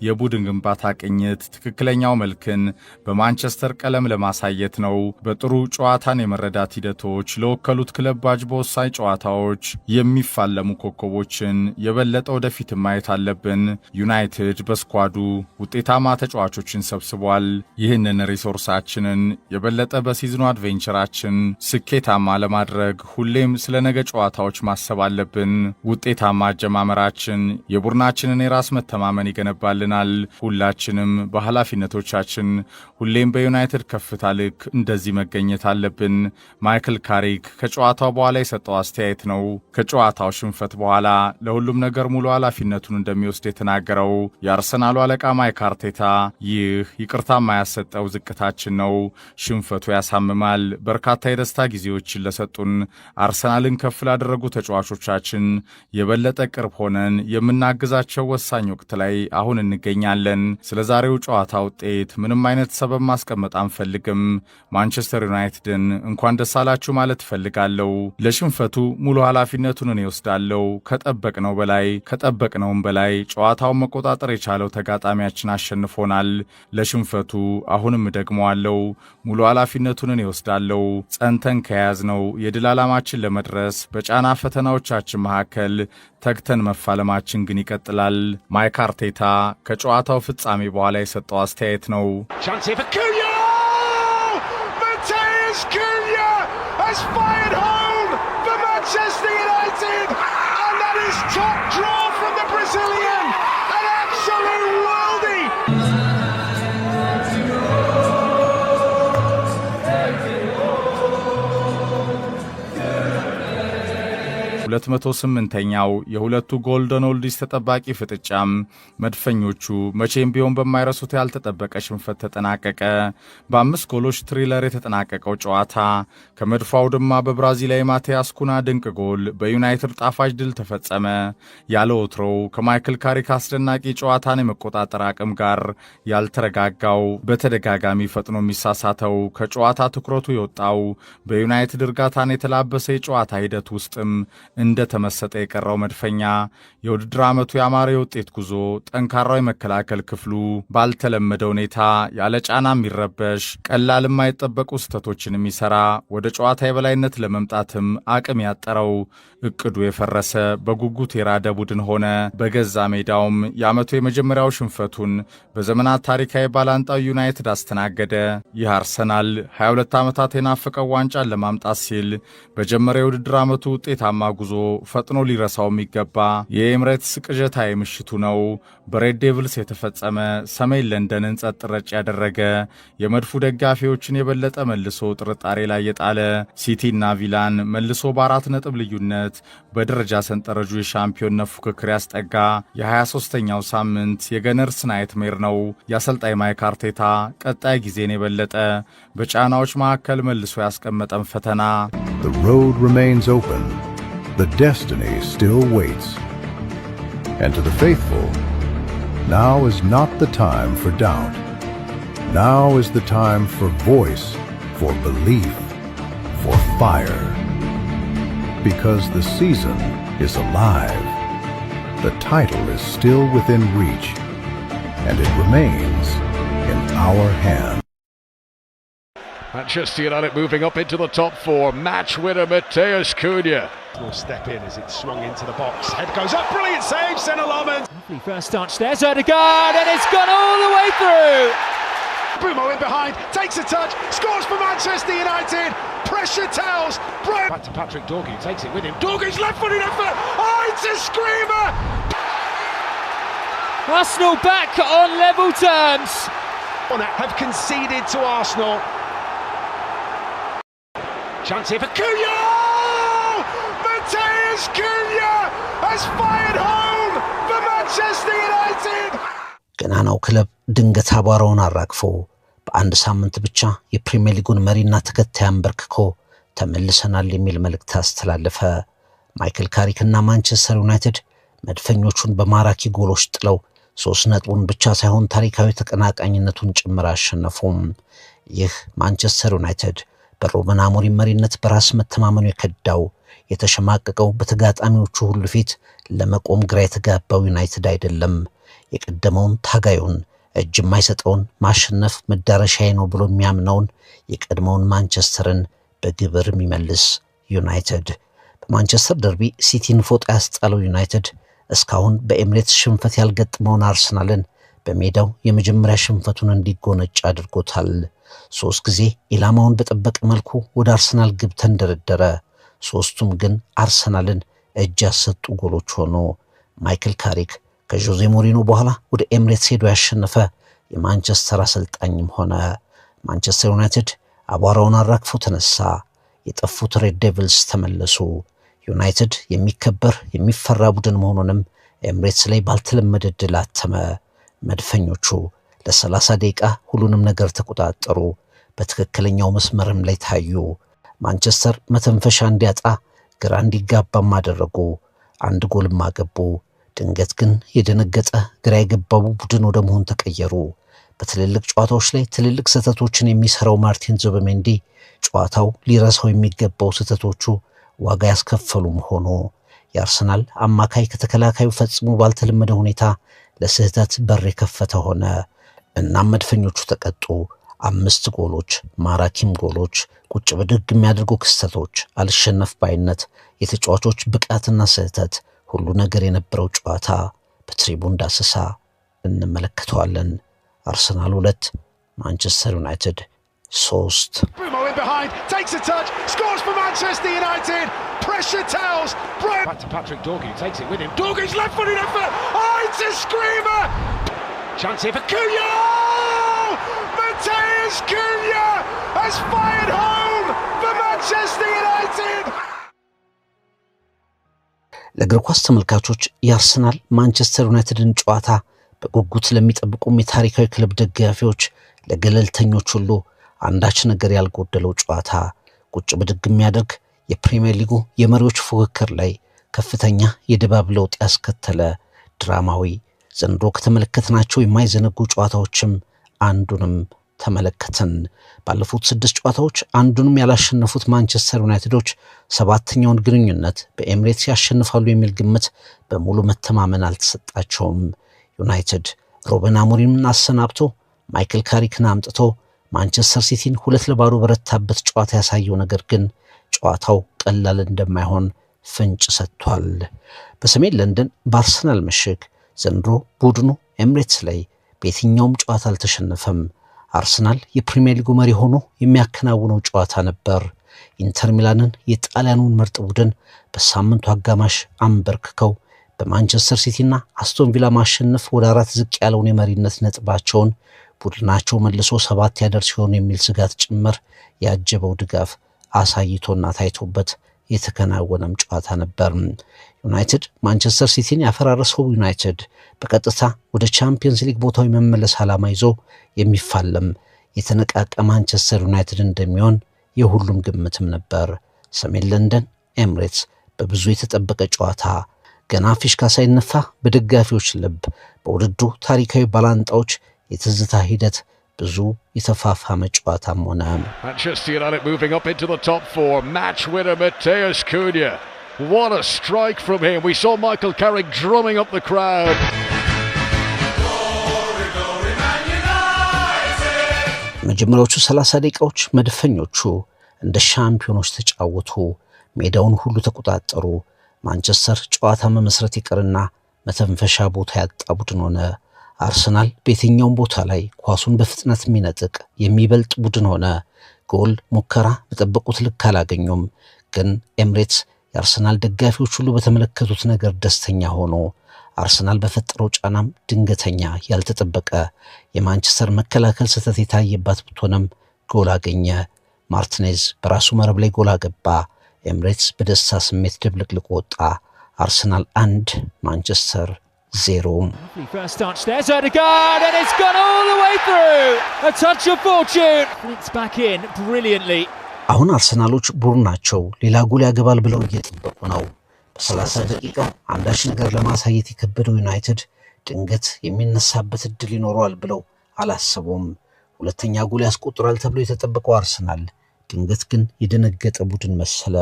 የቡድን ግንባታ ቅኝት፣ ትክክለኛው መልክን በማንቸስተር ቀለም ለማሳየት ነው። በጥሩ ጨዋታን የመረዳት ሂደቶች ለወከሉት ክለብ ባጅ በወሳኝ ጨዋታዎች የሚፋለሙ ኮከቦችን የበለጠ ወደፊት ማየት አለብን። ዩናይትድ በ squad ኡ ውጤታማ ተጫዋቾችን ሰብስቧል። ይህንን resource ኣችንን የበለጠ በ season ኑ adventure ኣችን ስኬታማ ለማድረግ ሁሌም ስለ ነገ ጨዋታዎች ማሰብ አለብን። ውጤታማ አጀማመራችን የቡድናችንን የራስ መተማመን ይገነባልናል። ሁላችንም በኃላፊነቶቻችን ሁሌም በዩናይትድ ከፍታ ልክ እንደዚህ መገኘት አለብን። ማይክል ካሪክ ከጨዋታው በኋላ የሰጠው አስተያየት ነው። ከጨዋታው ሽንፈት በኋላ ለሁሉም ነገር ሙሉ ኃላፊነቱን እንደሚወስድ የተናገረው የአርሰናሉ አለቃ ማይክ አርቴታ ይህ ይቅርታ የማያሰጠው ዝቅታችን ነው። ሽንፈቱ ያሳምማል። በርካታ የደስታ ጊዜዎችን ለሰጡን፣ አርሰናልን ከፍ ላደረጉ ተጫዋቾቻችን የበለጠ ቅርብ ሆነን የምናግዛቸው ወሳኝ ወቅት ላይ አሁን እንገኛለን። ስለ ዛሬው ጨዋታ ውጤት ምንም አይነት ሰበብ ማስቀመጥ አንፈልግም። ማንቸስተር ዩናይትድን እንኳን ደስ አላችሁ ማለት እፈልጋለሁ። ለሽንፈቱ ሙሉ ኃላፊነቱን እኔ እወስዳለሁ። ከጠበቅነው በላይ፣ ከጠበቅነውም በላይ ጨዋታውን መቆጣጠር የቻለው ተጋጣሚያችን አሸንፎናል። ለሽንፈቱ አሁንም እደግመዋለሁ፣ ሙሉ ኃላፊነቱን እኔ እወስዳለሁ። ጸንተን ከያዝነው የድል ዓላማችን ለመድረስ በጫና ፈተናዎቻችን መካከል ተግተን መፋለማችን ግን ይቀጥላል። ማይክ አርቴታ ከጨዋታው ፍጻሜ በኋላ የሰጠው አስተያየት ነው። Chance here for Cunha! Matheus Cunha has fired home for Manchester United! And that is top draw from the Brazilian! An absolute worldie! 208ኛው የሁለቱ golden oldies ተጠባቂ ፍጥጫም መድፈኞቹ መቼም ቢሆን በማይረሱት ያልተጠበቀ ሽንፈት ተጠናቀቀ። በአምስት ጎሎች thriller የተጠናቀቀው ጨዋታ ከመድፉ አውድማ በብራዚላዊ ማቲያስ ኩና ድንቅ ጎል በዩናይትድ ጣፋጭ ድል ተፈጸመ። ያለ ወትሮው ከማይክል ካሪክ አስደናቂ ጨዋታን የመቆጣጠር አቅም ጋር ያልተረጋጋው፣ በተደጋጋሚ ፈጥኖ የሚሳሳተው፣ ከጨዋታ ትኩረቱ የወጣው፣ በዩናይትድ እርጋታን የተላበሰ የጨዋታ ሂደት ውስጥም እንደ ተመሰጠ የቀረው መድፈኛ የውድድር ዓመቱ ያማረ የውጤት ጉዞ፣ ጠንካራው የመከላከል ክፍሉ ባልተለመደ ሁኔታ ያለ ጫና የሚረበሽ፣ ቀላል የማይጠበቁ ስህተቶችን የሚሰራ፣ ወደ ጨዋታ የበላይነት ለመምጣትም አቅም ያጠረው፣ እቅዱ የፈረሰ፣ በጉጉት የራደ ቡድን ሆነ። በገዛ ሜዳውም የዓመቱ የመጀመሪያው ሽንፈቱን በዘመናት ታሪካዊ ባላንጣው ዩናይትድ አስተናገደ። ይህ አርሰናል 22 ዓመታት የናፈቀው ዋንጫን ለማምጣት ሲል በጀመረው የውድድር ዓመቱ ውጤታማ ጉዞ ፈጥኖ ሊረሳው የሚገባ የኤምሬትስ ቅዠታዊ ምሽቱ ነው። በ Red Devils የተፈጸመ፣ ሰሜን ለንደንን ጸጥ ረጭ ያደረገ፣ የመድፉ ደጋፊዎችን የበለጠ መልሶ ጥርጣሬ ላይ የጣለ፣ ሲቲና ቪላን መልሶ በ4 ነጥብ ልዩነት በደረጃ ሰንጠረዡ የሻምፒዮንነት ፉክክር ያስጠጋ የ23ኛው ሳምንት የ Gunners nightmare ነው። የአሰልጣኝ ማይክ አርቴታ ቀጣይ ጊዜን የበለጠ በጫናዎች መካከል መልሶ ያስቀመጠን ፈተና። The road remains open. The destiny still waits. And to the faithful, now is not the time for doubt. Now is the time for voice, for belief, for fire. Because the season is alive. The title is still within reach, and it remains in our hands. Manchester United moving up into the top four. Match winner Matheus Cunha will step in as it's swung into the box. Head goes up. Brilliant save, Senne Lammens. Lovely first touch. There's Odegaard, and it's gone all the way through. Mbeumo in behind, takes a touch, scores for Manchester United. Pressure tells. Brian back to Patrick Dorgu, takes it with him. Dorgu's left-footed effort. Oh, it's a screamer. Arsenal back on level terms. Have conceded to Arsenal. Chance here for Cunha! Matheus Cunha has fired home for Manchester United! ገናናው ክለብ ድንገት አቧራውን አራግፎ በአንድ ሳምንት ብቻ የፕሪሚየር ሊጉን መሪና ተከታይ አንበርክኮ ተመልሰናል የሚል መልእክት አስተላለፈ። ማይክል ካሪክና ማንቸስተር ዩናይትድ መድፈኞቹን በማራኪ ጎሎች ጥለው 3 ነጥቡን ብቻ ሳይሆን ታሪካዊ ተቀናቃኝነቱን ጭምር አሸነፉም። ይህ ማንቸስተር ዩናይትድ በሩበን አሞሪም መሪነት በራስ መተማመኑ የከዳው፣ የተሸማቀቀው፣ በተጋጣሚዎቹ ሁሉ ፊት ለመቆም ግራ የተጋባው ዩናይትድ አይደለም። የቀደመውን ታጋዩን፣ እጅ የማይሰጠውን፣ ማሸነፍ መዳረሻዬ ነው ብሎ የሚያምነውን የቀድሞውን ማንቸስተርን በግብር የሚመልስ ዩናይትድ። በማንቸስተር ደርቢ ሲቲን ፎጣ ያስጣለው ዩናይትድ እስካሁን በኤምሬትስ ሽንፈት ያልገጠመውን አርሰናልን በሜዳው የመጀመሪያ ሽንፈቱን እንዲጎነጭ አድርጎታል። ሶስት ጊዜ ኢላማውን በጠበቀ መልኩ ወደ አርሰናል ግብ ተንደረደረ። ሶስቱም ግን አርሰናልን እጅ ያሰጡ ጎሎች ሆኑ። ማይክል ካሪክ ከዦዜ ሞሪኖ በኋላ ወደ ኤምሬትስ ሄዶ ያሸነፈ የማንቸስተር አሰልጣኝም ሆነ። ማንቸስተር ዩናይትድ አቧራውን አራግፎ ተነሳ። የጠፉት Red Devils ተመለሱ። ዩናይትድ የሚከበር፣ የሚፈራ ቡድን መሆኑንም ኤምሬትስ ላይ ባልተለመደ ድል አተመ። መድፈኞቹ ለ30 ደቂቃ ሁሉንም ነገር ተቆጣጠሩ። በትክክለኛው መስመርም ላይ ታዩ። ማንቸስተር መተንፈሻ እንዲያጣ፣ ግራ እንዲጋባም አደረጉ። አንድ ጎልም አገቡ። ድንገት ግን የደነገጠ፣ ግራ የገባው ቡድን ወደ መሆን ተቀየሩ። በትልልቅ ጨዋታዎች ላይ ትልልቅ ስህተቶችን የሚሰራው ማርቲን ዙቢሜንዲ ጨዋታው ሊረሳው የሚገባው ስህተቶቹ ዋጋ ያስከፈሉም ሆኖ የአርሰናል አማካይ ከተከላካዩ ፈጽሞ ባልተለመደ ሁኔታ ለስህተት በር የከፈተ ሆነ። እናም መድፈኞቹ ተቀጡ። አምስት ጎሎች፣ ማራኪም ጎሎች፣ ቁጭ ብድግ የሚያደርጉ ክስተቶች፣ አልሸነፍ ባይነት፣ የተጫዋቾች ብቃትና ስህተት፣ ሁሉ ነገር የነበረው ጨዋታ በትሪቡን ዳሰሳ እንመለከተዋለን። አርሰናል 2፣ ማንቸስተር ዩናይትድ 3። Mbeumo in behind, takes a touch, scores for Manchester United. Pressure tells. Brian back to Patrick Dorgu, takes it with him. Dorgu's left-footed effort. Oh, it's a screamer. Chance here for Cunha. Matheus Cunha has fired home for Manchester United. ለእግር ኳስ ተመልካቾች፣ የአርሰናል ማንቸስተር ዩናይትድን ጨዋታ በጉጉት ለሚጠብቁም የታሪካዊ ክለብ ደጋፊዎች፣ ለገለልተኞች ሁሉ አንዳች ነገር ያልጎደለው ጨዋታ፣ ቁጭ ብድግ የሚያደርግ፣ የፕሪምየር ሊጉ የመሪዎች ፉክክር ላይ ከፍተኛ የድባብ ለውጥ ያስከተለ፣ ድራማዊ፣ ዘንድሮ ከተመለከትናቸው የማይዘነጉ ጨዋታዎችም አንዱንም ተመለከትን። ባለፉት 6 ጨዋታዎች አንዱንም ያላሸነፉት ማንቸስተር ዩናይትዶች 7ኛውን ግንኙነት በኤምሬትስ ያሸንፋሉ የሚል ግምት በሙሉ መተማመን አልተሰጣቸውም። ዩናይትድ ሩበን አሞሪምን አሰናብቶ ማይክል ካሪክን አምጥቶ ማንቸስተር ሲቲን 2-0 በረታበት ጨዋታ ያሳየው ነገር ግን ጨዋታው ቀላል እንደማይሆን ፍንጭ ሰጥቷል። በሰሜን ለንደን በአርሰናል ምሽግ ዘንድሮ ቡድኑ ኤምሬትስ ላይ በየትኛውም ጨዋታ አልተሸነፈም። አርሰናል የፕሪሚየር ሊጉ መሪ ሆኖ የሚያከናውነው ጨዋታ ነበር። ኢንተር ሚላንን የጣሊያኑን ምርጥ ቡድን በሳምንቱ አጋማሽ አንበርክከው በማንቸስተር ሲቲና አስቶን ቪላ ማሸነፍ ወደ 4 ዝቅ ያለውን የመሪነት ነጥባቸውን ቡድናቸው መልሶ 7 ያደርስ ሲሆን የሚል ስጋት ጭምር ያጀበው ድጋፍ አሳይቶና ታይቶበት የተከናወነም ጨዋታ ነበር። ዩናይትድ ማንቸስተር ሲቲን ያፈራረሰው ዩናይትድ በቀጥታ ወደ ቻምፒየንስ ሊግ ቦታው የመመለስ ዓላማ ይዞ የሚፋለም የተነቃቀ ማንቸስተር ዩናይትድ እንደሚሆን የሁሉም ግምትም ነበር። ሰሜን ለንደን ኤምሬትስ በብዙ የተጠበቀ ጨዋታ ገና ፊሽካ ሳይነፋ በደጋፊዎች ልብ በውድድሩ ታሪካዊ ባላንጣዎች የትዝታ ሂደት ብዙ የተፋፋመ ጨዋታም ሆነ። Manchester United moving up into the top 4. Match winner Matheus Cunha. What a strike from him. We saw Michael Carrick drumming up the crowd. መጀመሪያዎቹ 30 ደቂቃዎች መድፈኞቹ እንደ ሻምፒዮኖች ተጫወቱ። ሜዳውን ሁሉ ተቆጣጠሩ። ማንቸስተር ጨዋታ መመስረት ይቀርና መተንፈሻ ቦታ ያጣ ቡድን ሆነ። አርሰናል በየትኛውም ቦታ ላይ ኳሱን በፍጥነት የሚነጥቅ የሚበልጥ ቡድን ሆነ። ጎል ሙከራ በጠበቁት ልክ አላገኙም። ግን ኤምሬትስ የአርሰናል ደጋፊዎች ሁሉ በተመለከቱት ነገር ደስተኛ ሆኖ አርሰናል በፈጠረው ጫናም ድንገተኛ ያልተጠበቀ የማንቸስተር መከላከል ስህተት የታየባት ብትሆንም ጎል አገኘ። ማርቲኔዝ በራሱ መረብ ላይ ጎል አገባ። ኤምሬትስ በደስታ ስሜት ድብልቅልቅ ወጣ። አርሰናል 1 ማንቸስተር 0። First touch there's Odegaard and it's gone all the way through. A touch of fortune. Flicks back in brilliantly. አሁን አርሰናሎች ቡድናቸው ሌላ ጎል ያገባል ብለው እየጠበቁ ነው። በ30 ደቂቃው አንዳች ነገር ለማሳየት የከበደው ዩናይትድ ድንገት የሚነሳበት እድል ይኖረዋል ብለው አላሰቡም። ሁለተኛ ጎል ያስቆጥራል ተብሎ የተጠበቀው አርሰናል ድንገት ግን የደነገጠ ቡድን መሰለ።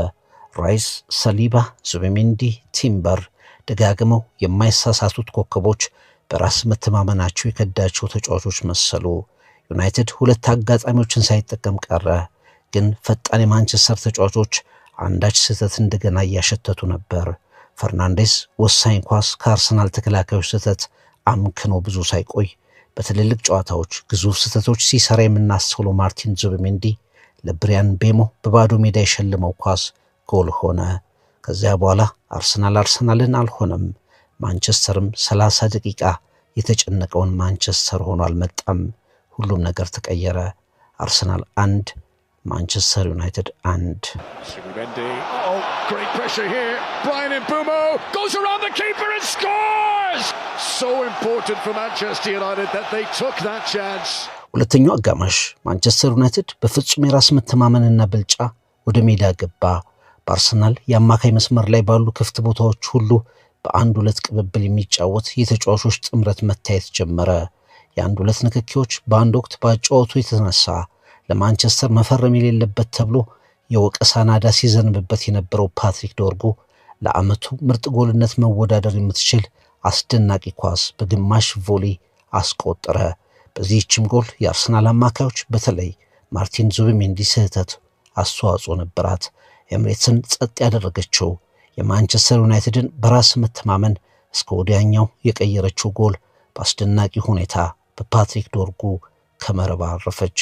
ራይስ፣ ሰሊባ፣ ዙቢሜንዲ፣ ቲምበር ደጋግመው የማይሳሳቱት ኮከቦች በራስ መተማመናቸው የከዳቸው ተጫዋቾች መሰሉ። ዩናይትድ ሁለት አጋጣሚዎችን ሳይጠቀም ቀረ። ግን ፈጣን የማንቸስተር ተጫዋቾች አንዳች ስህተት እንደገና እያሸተቱ ነበር። ፈርናንዴስ ወሳኝ ኳስ ከአርሰናል ተከላካዮች ስህተት አምክኖ ብዙ ሳይቆይ በትልልቅ ጨዋታዎች ግዙፍ ስህተቶች ሲሰራ የምናስተውለው ማርቲን ዙቢሜንዲ ለብሪያን ቤሞ በባዶ ሜዳ የሸለመው ኳስ ጎል ሆነ። ከዚያ በኋላ አርሰናል አርሰናልን አልሆነም። ማንቸስተርም 30 ደቂቃ የተጨነቀውን ማንቸስተር ሆኖ አልመጣም። ሁሉም ነገር ተቀየረ። አርሰናል 1 ማንቸስተር ዩናይትድ 1። Zubimendi. Oh, great pressure here. Bryan Mbeumo goes around the keeper and scores! So important for Manchester United that they took that chance. ሁለተኛው አጋማሽ ማንቸስተር ዩናይትድ በፍጹም የራስ መተማመንና ብልጫ ወደ ሜዳ ገባ። በአርሰናል የአማካይ መስመር ላይ ባሉ ክፍት ቦታዎች ሁሉ በአንድ ሁለት ቅብብል የሚጫወት የተጫዋቾች ጥምረት መታየት ጀመረ። የአንድ ሁለት ንክኪዎች በአንድ ወቅት በአጨዋወቱ የተነሳ ለማንቸስተር መፈረም የሌለበት ተብሎ የወቀሳ ናዳ ሲዘንብበት የነበረው ፓትሪክ ዶርጉ ለዓመቱ ምርጥ ጎልነት መወዳደር የምትችል አስደናቂ ኳስ በግማሽ ቮሊ አስቆጠረ። በዚህችም ጎል የአርሰናል አማካዮች በተለይ ማርቲን ዙቢሜንዲ ስህተት አስተዋጽኦ ነበራት። ኤምሬትስን ጸጥ ያደረገችው የማንቸስተር ዩናይትድን በራስ መተማመን እስከ ወዲያኛው የቀየረችው ጎል በአስደናቂ ሁኔታ በፓትሪክ ዶርጉ ከመረብ አረፈች።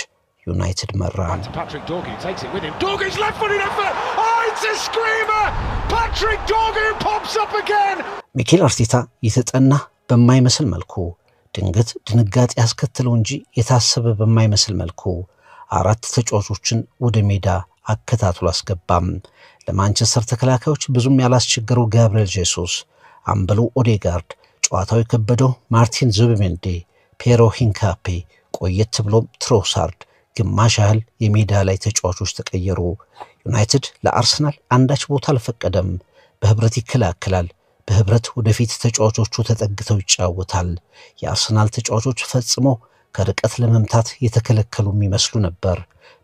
ዩናይትድ መራ። Patrick Dorgu takes it with him. Dorgu's left footed effort. Oh, it's a screamer! Patrick Dorgu pops up again. ሚኬል አርቴታ የተጠና በማይመስል መልኩ ድንገት ድንጋጤ ያስከተለው እንጂ የታሰበ በማይመስል መልኩ 4 ተጫዋቾችን ወደ ሜዳ አከታትሎ አስገባም። ለማንቸስተር ተከላካዮች ብዙም ያላስቸገረው ጋብሪኤል ጄሱስ፣ አምበሉ ኦዴጋርድ፣ ጨዋታው የከበደው ማርቲን ዙቢሜንዲ፣ ፔሮ ሂንካፔ፣ ቆየት ብሎም ትሮሳርድ ግማሽ ያህል የሜዳ ላይ ተጫዋቾች ተቀየሩ። ዩናይትድ ለአርሰናል አንዳች ቦታ አልፈቀደም። በህብረት ይከላከላል። በህብረት ወደፊት ተጫዋቾቹ ተጠግተው ይጫወታል። የአርሰናል ተጫዋቾች ፈጽሞ ከርቀት ለመምታት የተከለከሉ የሚመስሉ ነበር።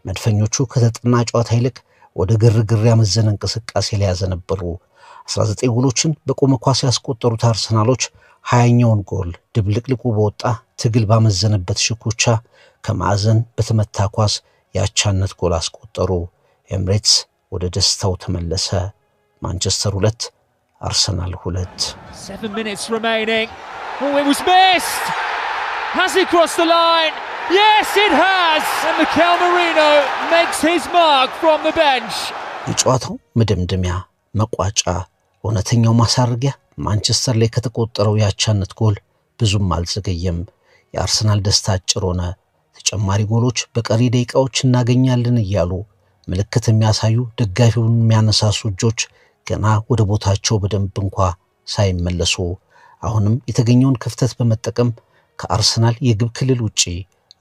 መድፈኞቹ ከተጠና ጨዋታ ይልቅ ወደ ግርግር ያመዘነ እንቅስቃሴ ላይ ያዘነበሉ። 19 ጎሎችን በቆመ ኳስ ያስቆጠሩት አርሰናሎች 20ኛውን ጎል ድብልቅልቁ በወጣ ትግል ባመዘነበት ሽኩቻ ከማዕዘን በተመታ ኳስ የአቻነት ጎል አስቆጠሩ። ኤምሬትስ ወደ ደስታው ተመለሰ። ማንቸስተር 2፣ አርሰናል 2። 7 minutes remaining. Oh, it was missed! Has it crossed the line? Yes, it has! And Mikel Merino makes his mark from the bench. የጨዋታው መደምደሚያ፣ መቋጫ፣ እውነተኛው ማሳረጊያ ማንቸስተር ላይ ከተቆጠረው የአቻነት ጎል ብዙም አልዘገየም። የአርሰናል ደስታ አጭር ሆነ። ተጨማሪ ጎሎች በቀሪ ደቂቃዎች እናገኛለን እያሉ ምልክት የሚያሳዩ፣ ደጋፊውን የሚያነሳሱ እጆች ገና ወደ ቦታቸው በደንብ እንኳ ሳይመለሱ አሁንም የተገኘውን ክፍተት በመጠቀም ከአርሰናል የግብ ክልል ውጪ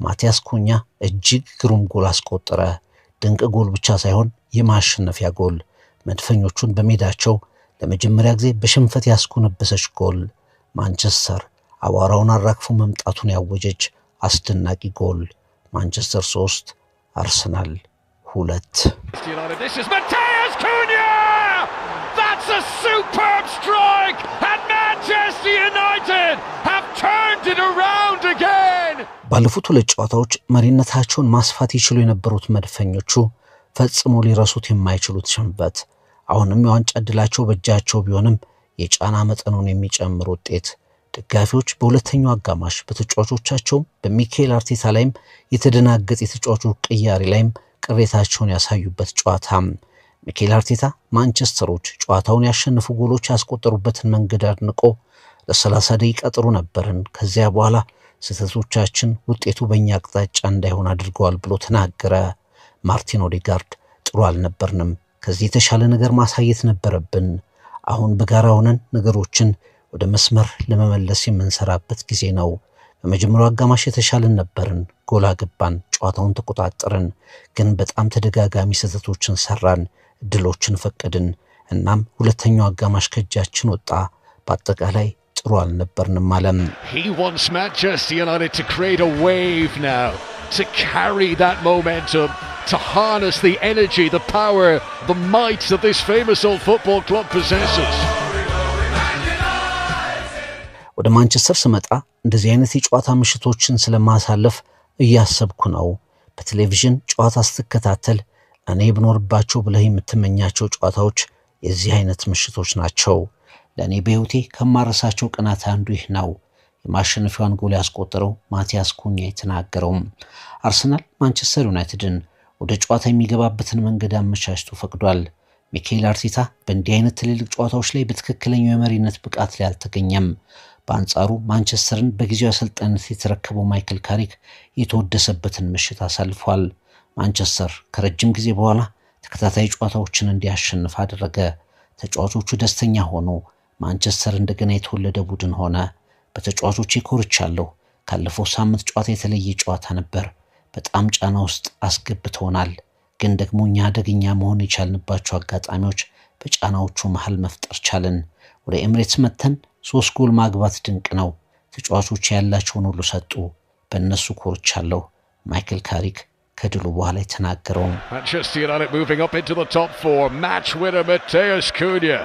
ማቲያስ ኩኛ እጅግ ግሩም ጎል አስቆጠረ። ድንቅ ጎል ብቻ ሳይሆን የማሸነፊያ ጎል፣ መድፈኞቹን በሜዳቸው ለመጀመሪያ ጊዜ በሽንፈት ያስኮነበሰች ጎል፣ ማንቸስተር አቧራውን አራግፎ መምጣቱን ያወጀች አስደናቂ ጎል። ማንቸስተር 3፣ አርሰናል 2። This is Matheus Cunha! That's a superb strike! And Manchester United have turned it around again! ባለፉት ሁለት ጨዋታዎች መሪነታቸውን ማስፋት ይችሉ የነበሩት መድፈኞቹ ፈጽሞ ሊረሱት የማይችሉት ሽንፈት፣ አሁንም የዋንጫ ዕድላቸው በእጃቸው ቢሆንም የጫና መጠኑን የሚጨምር ውጤት። ደጋፊዎች በሁለተኛው አጋማሽ በተጫዋቾቻቸውም በሚካኤል አርቴታ ላይም የተደናገጠ የተጫዋቾች ቅያሬ ላይም ቅሬታቸውን ያሳዩበት ጨዋታ። ሚካኤል አርቴታ ማንቸስተሮች ጨዋታውን ያሸነፉ ጎሎች ያስቆጠሩበትን መንገድ አድንቆ ለ30 ደቂቃ ጥሩ ነበርን፣ ከዚያ በኋላ ስህተቶቻችን ውጤቱ በእኛ አቅጣጫ እንዳይሆን አድርገዋል ብሎ ተናገረ። ማርቲን ኦዴጋርድ ጥሩ አልነበርንም፣ ከዚህ የተሻለ ነገር ማሳየት ነበረብን። አሁን በጋራ ሆነን ነገሮችን ወደ መስመር ለመመለስ የምንሰራበት ጊዜ ነው። በመጀመሪያው አጋማሽ የተሻለን ነበርን፣ ጎል አገባን፣ ጨዋታውን ተቆጣጠርን። ግን በጣም ተደጋጋሚ ስህተቶችን ሰራን፣ እድሎችን ፈቀድን። እናም ሁለተኛው አጋማሽ ከእጃችን ወጣ። በአጠቃላይ ጥሩ አልነበርንም አለም። He wants Manchester United to create a wave now, to carry that momentum, to harness the energy, the power, the might that this famous old football club possesses. ወደ ማንቸስተር ስመጣ እንደዚህ አይነት የጨዋታ ምሽቶችን ስለማሳለፍ እያሰብኩ ነው። በቴሌቪዥን ጨዋታ ስትከታተል እኔ ብኖርባቸው ብለህ የምትመኛቸው ጨዋታዎች የዚህ አይነት ምሽቶች ናቸው። ለእኔ በሕይወቴ ከማረሳቸው ቀናት አንዱ ይህ ነው። የማሸነፊያዋን ጎል ያስቆጠረው ማቲያስ ኩኛ የተናገረውም አርሰናል ማንቸስተር ዩናይትድን ወደ ጨዋታ የሚገባበትን መንገድ አመቻችቶ ፈቅዷል። ሚካኤል አርቴታ በእንዲህ አይነት ትልልቅ ጨዋታዎች ላይ በትክክለኛው የመሪነት ብቃት ላይ አልተገኘም። በአንጻሩ ማንቸስተርን በጊዜያዊ አሰልጣኝነት የተረከበው ማይክል ካሪክ የተወደሰበትን ምሽት አሳልፏል። ማንቸስተር ከረጅም ጊዜ በኋላ ተከታታይ ጨዋታዎችን እንዲያሸንፍ አደረገ። ተጫዋቾቹ ደስተኛ ሆኑ። ማንቸስተር እንደገና የተወለደ ቡድን ሆነ። በተጫዋቾቼ ኮርቻለሁ። ካለፈው ሳምንት ጨዋታ የተለየ ጨዋታ ነበር። በጣም ጫና ውስጥ አስገብተውናል። ግን ደግሞ እኛ አደገኛ መሆን የቻልንባቸው አጋጣሚዎች በጫናዎቹ መሃል መፍጠር ቻልን። ወደ ኤምሬትስ መጥተን ሶስት ጎል ማግባት ድንቅ ነው። ተጫዋቾች ያላቸውን ሁሉ ሰጡ። በእነሱ ኮርቻለሁ። ማይክል ካሪክ ከድሉ በኋላ የተናገረው Manchester United moving up into the top four. Match winner Matheus Cunha.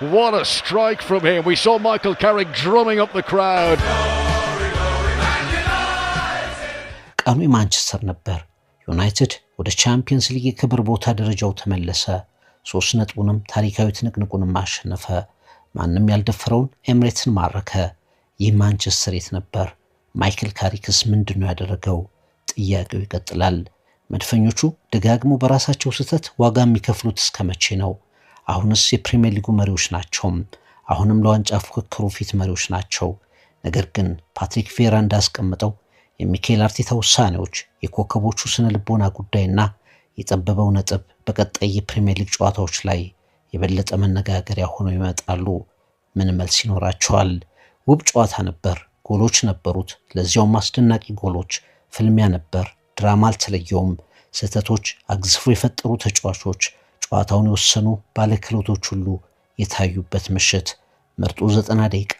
What a strike from him. We saw Michael Carrick drumming up the crowd. ቀኑ የማንቸስተር ነበር። ዩናይትድ ወደ ቻምፒየንስ ሊግ የክብር ቦታ ደረጃው ተመለሰ። 3 ነጥቡንም ታሪካዊ ትንቅንቁንም አሸነፈ። ማንም ያልደፈረውን ኤምሬትስን ማረከ። ይህ ማንቸስተር የት ነበር? ማይክል ካሪክስ ምንድን ነው ያደረገው? ጥያቄው ይቀጥላል። መድፈኞቹ ደጋግሞ በራሳቸው ስህተት ዋጋ የሚከፍሉት እስከ መቼ ነው? አሁንስ የፕሪሚየር ሊጉ መሪዎች ናቸው። አሁንም ለዋንጫ ፉክክሩ ፊት መሪዎች ናቸው። ነገር ግን ፓትሪክ ቪዬራ እንዳስቀመጠው የሚካኤል አርቴታ ውሳኔዎች፣ የኮከቦቹ ስነ ልቦና ጉዳይና የጠበበው ነጥብ በቀጣይ የፕሪሚየር ሊግ ጨዋታዎች ላይ የበለጠ መነጋገሪያ ሆነው ይመጣሉ። ምን መልስ ይኖራቸዋል? ውብ ጨዋታ ነበር። ጎሎች ነበሩት፣ ለዚያውም አስደናቂ ጎሎች። ፍልሚያ ነበር፣ ድራማ አልተለየውም። ስህተቶች አግዝፎ የፈጠሩ ተጫዋቾች፣ ጨዋታውን የወሰኑ ባለክህሎቶች ሁሉ የታዩበት ምሽት። ምርጡ 90 ደቂቃ፣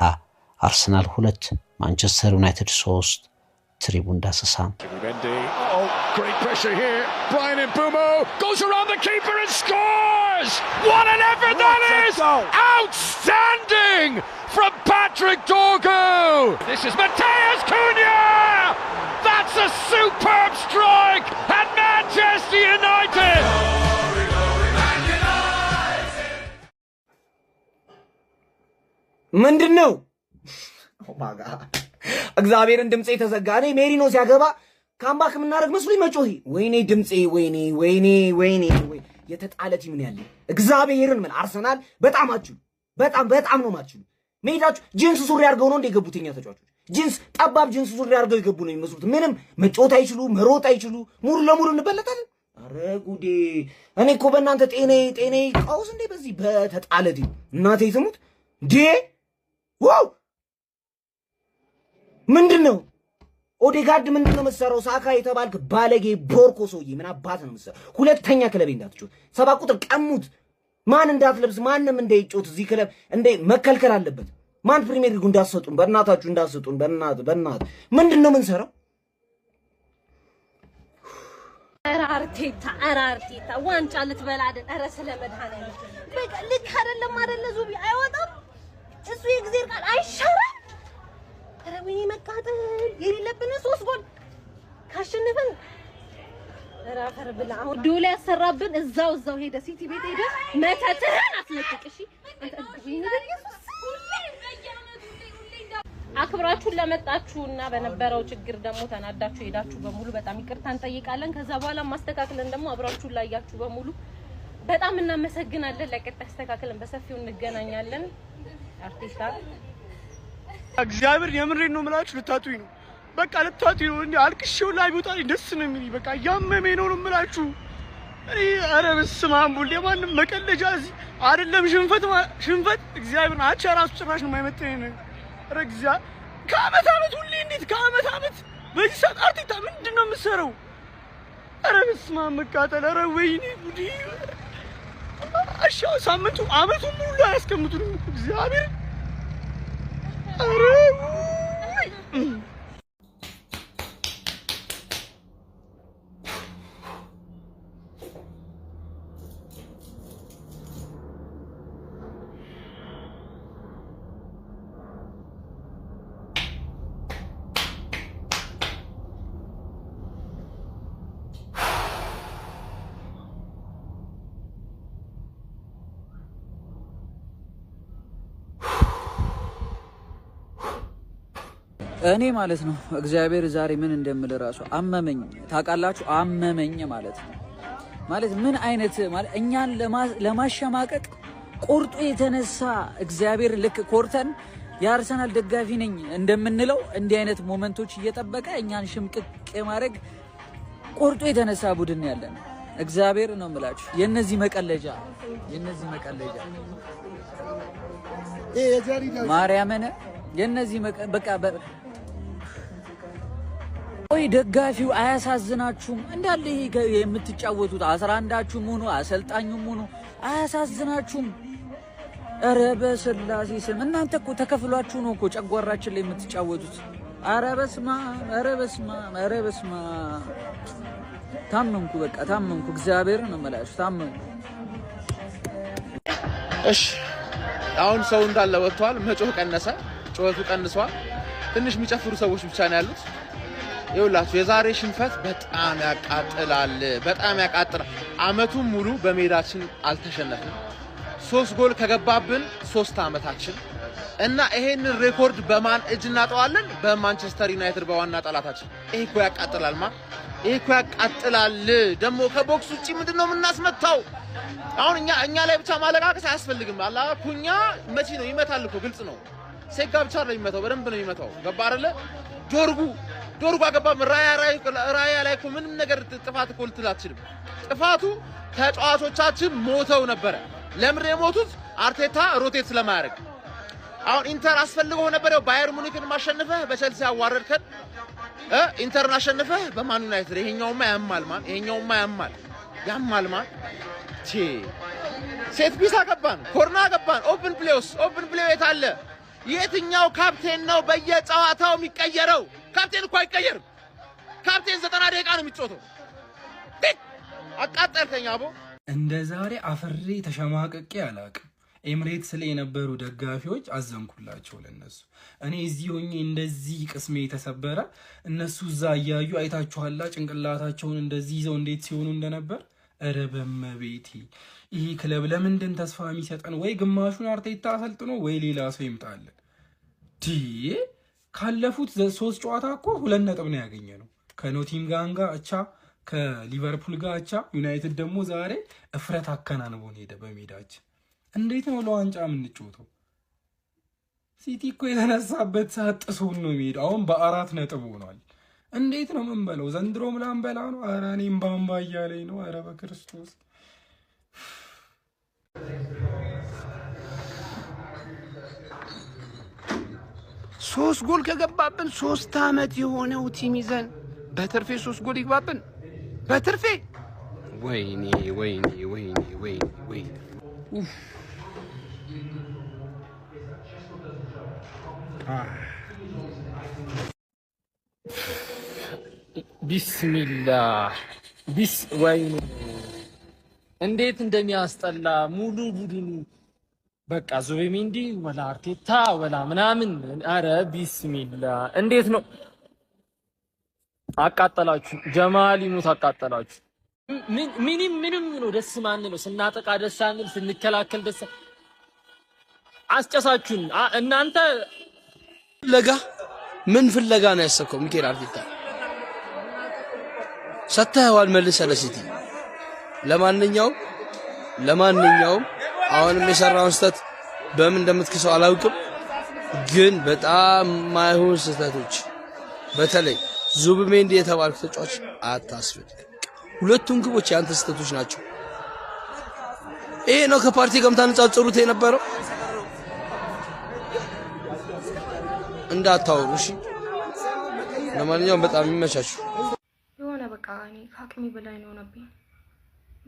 አርሰናል 2፣ ማንቸስተር ዩናይትድ 3። ትሪቡን ዳሰሳ። Mendy. Oh, great pressure here. Brian Mbumo goes around the keeper and scores! What an effort that is! Outstanding from Patrick Dorgu! This is Mateus Cunha! That's a superb strike! And Manchester United! ምንድን ነው? እግዚአብሔርን ድምፄ ተዘጋ። እኔ ሜሪኖ ሲያገባ comeback የምናደርግ መስሎኝ መጮሄ። ወይኔ ድምፄ፣ ወይኔ ወይኔ ወይኔ ወይ የተጣለ team ነው ያለኝ። እግዚአብሔርን ምን አርሰናል በጣም አችሉ፣ በጣም በጣም ነው ማችሉ። ሜዳችሁ ጂንስ ሱሪ አድርገው ነው እንደ የገቡት የኛ ተጫዋቾች። ጂንስ ጠባብ ጂንስ ሱሪ አድርገው የገቡ ነው የሚመስሉት። ምንም መጮት አይችሉ፣ መሮጥ አይችሉ። ሙሉ ለሙሉ እንበለጣለን። አረ ጉዴ! እኔ እኮ በእናንተ ጤኔ ጤኔ ቀውስ እንዴ! በዚህ በተጣለ team እናቴ ትሙት እንዴ! Wow! ምንድን ነው ኦዴጋርድ? ምንድን ነው የምትሰራው? ሳካ የተባልክ ባለጌ ቦርኮ ሰውዬ ምን አባት ነው የምትሰራው? ሁለተኛ ክለቤ እንዳትጮት፣ 7 ቁጥር ቀሙት። ማን እንዳትለብስ፣ ማንም እንዳይጮት እዚህ ክለብ እንደ መከልከል አለበት። ማን ፕሪሚየር ሊጉ እንዳትሰጡን፣ በእናታችሁ እንዳትሰጡን፣ በእናት በእናት ምንድን ነው የምንሰራው? ኧረ አርቴታ፣ ኧረ አርቴታ ዋንጫ ልትበላ አይደል? ኧረ ስለ መድኃኒዓለም በቃ ልክ አይደለም አይደለ? ዙቢ አይወጣም እሱ የእግዚአብሔር ቃል አይሻርም። ኧረ ወይኔ መቃጠል የሌለብን 3 ጎል ካሸነፈን ኧረ አፈር ብላ። አሁን ዶላ ያሰራብን እዛው እዛው ሄደ ሲቲ ቤት ሄደ መተትህን አስለቅቅ። እሺ ወይኔ በኢየሱስ አክብራችሁን ለመጣችሁና በነበረው ችግር ደግሞ ተናዳችሁ ሄዳችሁ በሙሉ በጣም ይቅርታ እንጠይቃለን። ከዛ በኋላ ማስተካከለን ደግሞ አብራችሁን ላያችሁ በሙሉ በጣም እናመሰግናለን። ለቀጣይ አስተካክለን በሰፊው እንገናኛለን። አርቴታ እግዚአብሔር የምሬን ነው የምላችሁ፣ ልታጡኝ ነው በቃ ልታጡኝ ነው። እንዴ አልቅሼው ላይ ቢወጣ ደስ ነው የሚለኝ። በቃ እያመመኝ ነው ነው የምላችሁ። እኔ ኧረ በስመ አብ ወልድ፣ የማንም መቀለጃ እዚህ አይደለም። ሽንፈት ሽንፈት እግዚአብሔር አቻ ራሱ ጭራሽ ነው የማይመጥነኝ። ኧረ እግዚአብሔር ከአመት አመት ሁሌ እንዴት ከአመት አመት በዚህ ሰዓት አርቴታ ምንድን ነው የምትሰራው? ኧረ በስመ አብ መቃጠል! ኧረ ወይኔ ጉዴ! እሺ ሳምንቱ አመቱን ሙሉ አያስቀምጡንም እግዚአብሔር። ኧረ ውይ! እኔ ማለት ነው እግዚአብሔር ዛሬ ምን እንደምል ራሱ አመመኝ። ታውቃላችሁ አመመኝ ማለት ነው። ማለት ምን አይነት ማለት እኛን ለማሸማቀቅ ቆርጦ የተነሳ እግዚአብሔር ልክ ኮርተን የአርሰናል ደጋፊ ነኝ እንደምንለው እንዲህ አይነት moment ኦች እየጠበቀ እኛን ሽምቅቅ የማድረግ ቆርጦ የተነሳ ቡድን ያለን እግዚአብሔር ነው የምላችሁ። የነዚህ መቀለጃ ማርያምን የነዚህ በቃ ቆይ ደጋፊው አያሳዝናችሁም? እንዳለ ይሄ የምትጫወቱት 11ዳችሁም ሆኖ አሰልጣኙም ሆኖ አያሳዝናችሁም? ኧረ በስላሴ ስም እናንተ እኮ ተከፍሏችሁ ነው እኮ ጨጓራችን ላይ የምትጫወቱት። ኧረ በስመ አብ፣ ኧረ በስመ አብ፣ ኧረ በስመ አብ። ታመንኩ፣ በቃ ታመንኩ። እግዚአብሔር ነው የምላችሁ ታመንኩ። እሺ አሁን ሰው እንዳለ ወጥቷል። መጮህ ቀነሰ፣ ጩኸቱ ቀንሷል። ትንሽ የሚጨፍሩ ሰዎች ብቻ ነው ያሉት። ይኸውላችሁ የዛሬ ሽንፈት በጣም ያቃጥላል፣ በጣም ያቃጥላል። አመቱን ሙሉ በሜዳችን አልተሸነፍንም። 3 ጎል ከገባብን 3 አመታችን እና ይሄንን record በማን እጅ እናጠዋለን? በማንቸስተር ዩናይትድ በዋና ጠላታችን። ይሄ እኮ ያቃጥላል ማ ይሄ እኮ ያቃጥላል። ደግሞ ከ box ውጪ ምንድነው የምናስመታው? አሁን እኛ ላይ ብቻ ማለቃቀስ አያስፈልግም። አላ ኩኛ መቼ ነው ይመታል እኮ ግልጽ ነው። ሴጋ ብቻ አይደለም የሚመታው፣ በደንብ ነው የሚመታው። ገባ አይደለ? ዶርጉ አገባም። ራያ ላይ እኮ ምንም ነገር ጥፋት እኮ ልትል አትችልም። ጥፋቱ ተጫዋቾቻችን ሞተው ነበረ። ለምን የሞቱት? አርቴታ rotate ስለማያደርግ። አሁን ኢንተር አስፈልጎ ነበር። ያው ባየር ሙኒክን ማሸነፈህ በቸልሲ አዋረድከን፣ ኢንተርን አሸንፈህ በማን ዩናይትድ። ይሄኛውማ ያማል ማን፣ ይሄኛውማ ያማል ያማል ማን። Set piece አገባን፣ corner አገባን። Open play ውስ open play የት አለ? የትኛው ካፕቴን ነው በየጨዋታው የሚቀየረው? ካፕቴን እኮ አይቀየርም። ካፕቴን 90 ደቂቃ ነው የሚጫወተው። አቃጠልከኝ አቦ። እንደ ዛሬ አፍሬ ተሸማቅቄ አላቅም። ኤምሬትስ ላይ የነበሩ ደጋፊዎች አዘንኩላቸው ለነሱ። እኔ እዚህ ሆኜ እንደዚህ ቅስሜ የተሰበረ፣ እነሱ እዛ እያዩ አይታችኋላ፣ ጭንቅላታቸውን እንደዚህ ይዘው እንዴት ሲሆኑ እንደነበር። እረ በመቤቴ፣ ይሄ ክለብ ለምንድን ተስፋ የሚሰጠን? ወይ ግማሹን አርቴታ አሰልጥኖ ወይ ሌላ ሰው ይምጣልን። ዲ ካለፉት ሶስት ጨዋታ እኮ 2 ነጥብ ነው ያገኘነው። ከኖቲንጋም ጋር አቻ፣ ከሊቨርፑል ጋር አቻ፣ ዩናይትድ ደግሞ ዛሬ እፍረት አከናንቦን ሄደ በሜዳችን። እንዴት ነው ለዋንጫ የምንጫወተው? ሲቲ እኮ የተነሳበት ሰዓት ጥሶን ነው የሚሄደው። አሁን በ4 ነጥብ ሆኗል። እንዴት ነው የምንበለው? ዘንድሮም ላንበላ ነው። ኧረ እኔም ባምባ እያለኝ ነው። ኧረ በክርስቶስ። ሶስት ጎል ከገባብን 3 ዓመት የሆነው team ይዘን በትርፌ ሶስት ጎል ይግባብን በትርፌ። ወይኔ ወይኔ ወይኔ ወይኔ ወይኔ ኡፍ። ቢስሚላህ ቢስ ወይኔ እንዴት እንደሚያስጠላ ሙሉ ቡድኑ። በቃ ዙቢሜንዲ ወላ አርቴታ ወላ ምናምን፣ አረ ቢስሚላ እንዴት ነው አቃጠላችሁ። ጀማል ይሙት አቃጠላችሁ። ምንም ምንም ነው ደስ ማንለው። ስናጠቃ ደስ አንል፣ ስንከላከል ደስ አስጨሳችሁን እናንተ። ፍለጋ ምን ፍለጋ ነው ያሰብከው? ሚኬል አርቴታ ሰጥተኸዋል መልሰህ ለሲቲ። ለማንኛውም አሁንም የሰራውን ስህተት በምን እንደምትክሰው አላውቅም፣ ግን በጣም ማይሆን ስህተቶች፣ በተለይ ዙብሜንዲ የተባልክ ተጫዋች አታስፈልግም። ሁለቱም ግቦች የአንተ ስህተቶች ናቸው። ይሄ ነው ከፓርቲ ጋር የምታነጻጽሩት የነበረው። እንዳታወሩ እሺ። ለማንኛውም በጣም የሚመቻችሁ። የሆነ በቃ እኔ ከአቅሜ በላይ ነው የሆነብኝ።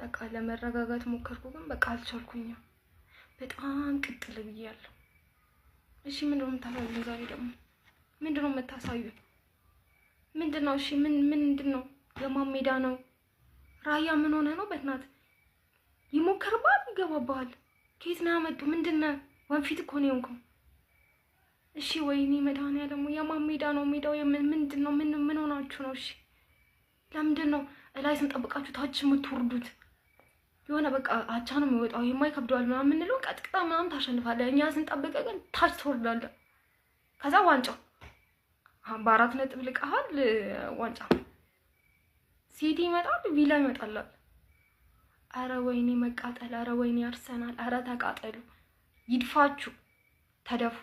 በቃ ለመረጋጋት ሞከርኩ፣ ግን በቃ አልቻልኩኝም። በጣም ቅጥል ብያለሁ። እሺ ምንድን ነው የምታሳዩን ዛሬ ደግሞ? ምንድን ነው የምታሳዩን? ምንድን ነው? እሺ ምን ምንድን ነው? የማን ሜዳ ነው? ራያ ምን ሆነ ነው? በትናት ይሞከርብሃል፣ ይገባብሃል። ከየት ነው ያመጡ? ምንድን ነህ? ወንፊት እኮ ነው የሆንከው። እሺ ወይኔ መድኃኒዓለም፣ የማን ሜዳ ነው? ሜዳው ምንድን ነው? ምን ምን ሆናችሁ ነው? እሺ ለምንድን ነው እላይ ስንጠብቃችሁ ታች የምትወርዱት? የሆነ በቃ አቻ ነው የሚወጣው፣ ይሄማ ይከብደዋል ምናምን የምንለው ቀጥቅጣ ምናምን ታሸንፋለህ። እኛ ስንጠብቅ ግን ታች ትወርዳለህ። ከዛ ዋንጫው በ4 ነጥብ ልቀሃል። ዋንጫ ሲቲ ይመጣል፣ ቪላ ይመጣላል። አረ ወይኔ መቃጠል! አረ ወይኔ አርሰናል! አረ ተቃጠሉ፣ ይድፋችሁ፣ ተደፉ።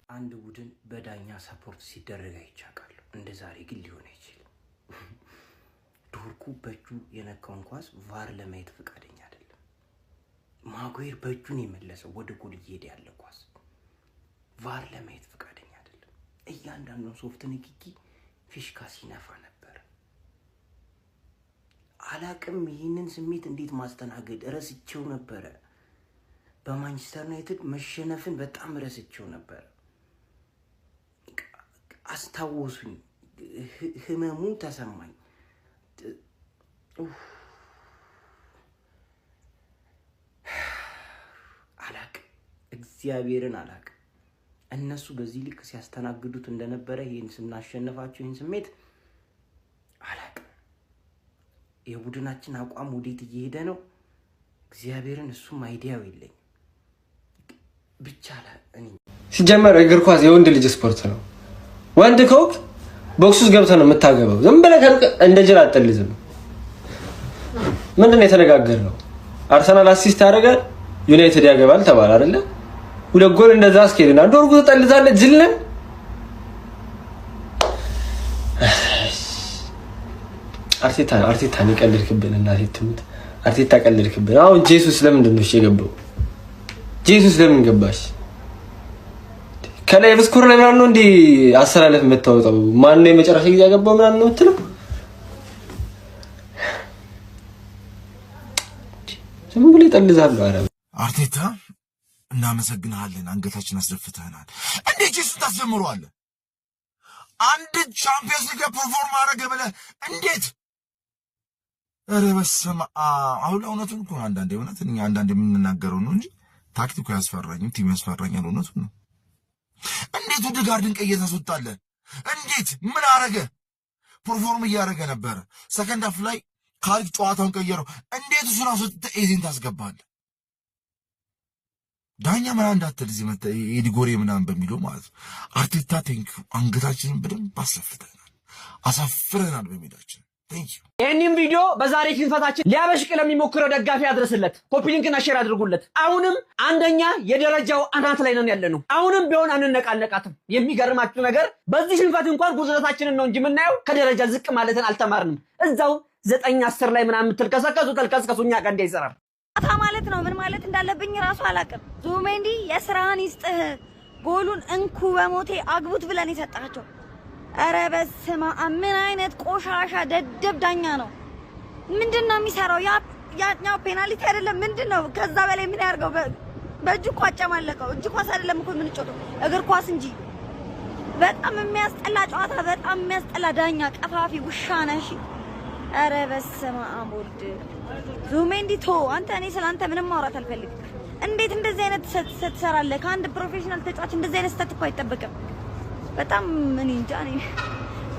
አንድ ቡድን በዳኛ support ሲደረግ አይቻለሁ። እንደ ዛሬ ግን ሊሆን አይችልም። ዶርጉ በእጁ የነካውን ኳስ VAR ለማየት ፈቃደኛ አይደለም። ማጉዌር በእጁን የመለሰው ወደ ጎል እየሄደ ያለ ኳስ VAR ለማየት ፈቃደኛ አይደለም። እያንዳንዱን soft ንክኪ ፊሽካ ሲነፋ ነበር። አላቅም ይህንን ስሜት እንዴት ማስተናገድ ረስቼው ነበረ። በማንቸስተር ዩናይትድ መሸነፍን በጣም ረስቼው ነበረ። አስታወሱኝ፣ ህመሙ ተሰማኝ። ኡፍ፣ አላቅም፣ እግዚአብሔርን አላቅም። እነሱ በዚህ ልክ ሲያስተናግዱት እንደነበረ ይህን ስናሸንፋቸው ይህን ስሜት አላቅም። የቡድናችን አቋም ወዴት እየሄደ ነው? እግዚአብሔርን እሱም idea ው የለኝም። ብቻ እኔ ሲጀመር እግር ኳስ የወንድ ልጅ ስፖርት ነው። ወንድ ከሆንክ box ውስጥ ገብተህ ነው የምታገባው። ዝም ብለህ ከሩቅ እንደ ጅል አትጠልዝም። ምንድን ነው የተነጋገርነው? አርሰናል assist ያደርጋል፣ ዩናይትድ ያገባል ተባለ አይደለ? ሁለት ጎል እንደዛ አስኬድና ዶርጉ ትጠልዛለህ። ጅል ነህ። አርቴታ አርቴታ የቀለድክብን፣ እናቴ ትሙት አርቴታ ቀለድክብን። አሁን ጄሱስ ለምንድን ነው እሺ የገባው? ጄሱስ ለምን ገባሽ? ከ live score ላይ ምናምን ነው እንዲህ አሰላለፍ የምታወጣው? ማን ነው የመጨረሻ ጊዜ ያገባው ምናምን ነው የምትለው? ዝም ብሎ ይጠልዛሉ። ኧረ አርቴታ እናመሰግንሃለን፣ አንገታችን አስደፍተህናል። እንዴት ጄሱስ ታስጀምረዋለህ? አንድ ቻምፒየንስ ሊግ perform አደረገ ብለህ እንዴት? ኧረ በስመ አብ! አሁን እውነቱን እኮ አንዳንዴ እውነት እኛ አንዳንዴ የምንናገረው ነው እንጂ ታክቲኩ ያስፈራኝም team ያስፈራኛል። እውነቱን ነው። እንዴት ኦዴጋርድን ቀይረህ ታስወጣለህ? እንዴት ምን አረገ? Perform እያደረገ ነበረ። Second half ላይ ካሪክ ጨዋታውን ቀየረው። እንዴት እሱን አስወጥተህ ኤዜን ታስገባለህ? ዳኛ ምናምን እንዳትል እዚህ መተህ ኤዲጎሬ ምናምን በሚለው ማለት ነው። አርቴታ thank you፣ አንገታችንን በደንብ አሰፍተናል፣ አሳፍረናል በሜዳችን፣ thank you። ይህንን ቪዲዮ በዛሬ ሽንፈታችን ሊያበሽቅ ለሚሞክረው ደጋፊ አድርስለት። Copy link ና share አድርጉለት። አሁንም አንደኛ የደረጃው አናት ላይ ነን ያለነው። አሁንም ቢሆን አንነቃነቃትም። የሚገርማችሁ ነገር በዚህ ሽንፈት እንኳን ጉድለታችንን ነው እንጂ የምናየው ከደረጃ ዝቅ ማለትን አልተማርንም። እዛው 9፣ 10 ላይ ምናምን የምትልከሰከሱ ተልከስከሱ፣ እኛ ጋር እንዲህ አይሰራም። ታ ማለት ነው። ምን ማለት እንዳለብኝ ራሱ አላውቅም። ዙሜንዲ የስራህን ይስጥህ። ጎሉን እንኩ በሞቴ አግቡት ብለን የሰጣቸው። ኧረ በስመ አብ! ምን አይነት ቆሻሻ ደደብ ዳኛ ነው? ምንድን ነው የሚሰራው? ያ ያኛው ፔናልቲ አይደለም ምንድን ነው? ከዛ በላይ ምን ያርገው? በእጁ እኮ አጨማለቀው። እጅ ኳስ አይደለም እኮ የምንጫወተው እግር ኳስ እንጂ። በጣም የሚያስጠላ ጨዋታ፣ በጣም የሚያስጠላ ዳኛ፣ ቀፋፊ ውሻ ነህ። እሺ፣ ኧረ በስመ አብ ወልድ። ዙሜንዲ ቶ አንተ፣ እኔ ስለ አንተ ምንም ማውራት አልፈልግም። እንዴት እንደዚህ አይነት ስህተት ትሰራለህ? ከአንድ professional ተጫዋች እንደዚህ አይነት ስህተት እኮ አይጠበቅም። በጣም እኔ እንጃ፣ እኔ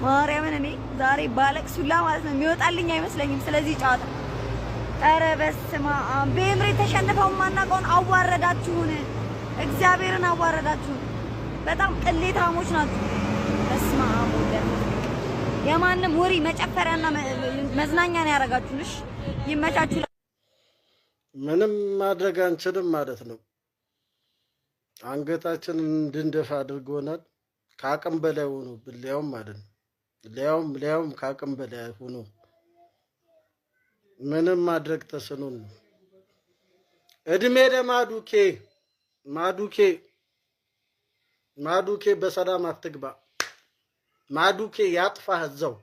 ማርያምን እኔ ዛሬ ባለቅሱላ ማለት ነው የሚወጣልኝ አይመስለኝም ስለዚህ ጨዋታ። ኧረ በስመ አብ! በኤምሬት ተሸንፈው የማናውቀውን አዋረዳችሁን፣ እግዚአብሔርን አዋረዳችሁን። በጣም ቅሌታሞች ናችሁ። በስመ አብ ወልድ፣ የማንም ወሬ መጨፈሪያና መዝናኛ ነው ያደረጋችሁን። እሺ ይመቻችሁ። ምንም ማድረግ አንችልም ማለት ነው። አንገታችንን እንድንደፋ አድርጎናል። ከአቅም በላይ ሆኖ ሊያውም ማለት ነው፣ ሊያውም ከአቅም በላይ ሆኖ ምንም ማድረግ ተስኖን ነው። እድሜ ለማዱኬ፣ ማዱኬ፣ ማዱኬ፣ በሰላም አትግባ። ማዱኬ ያጥፋህ እዛው።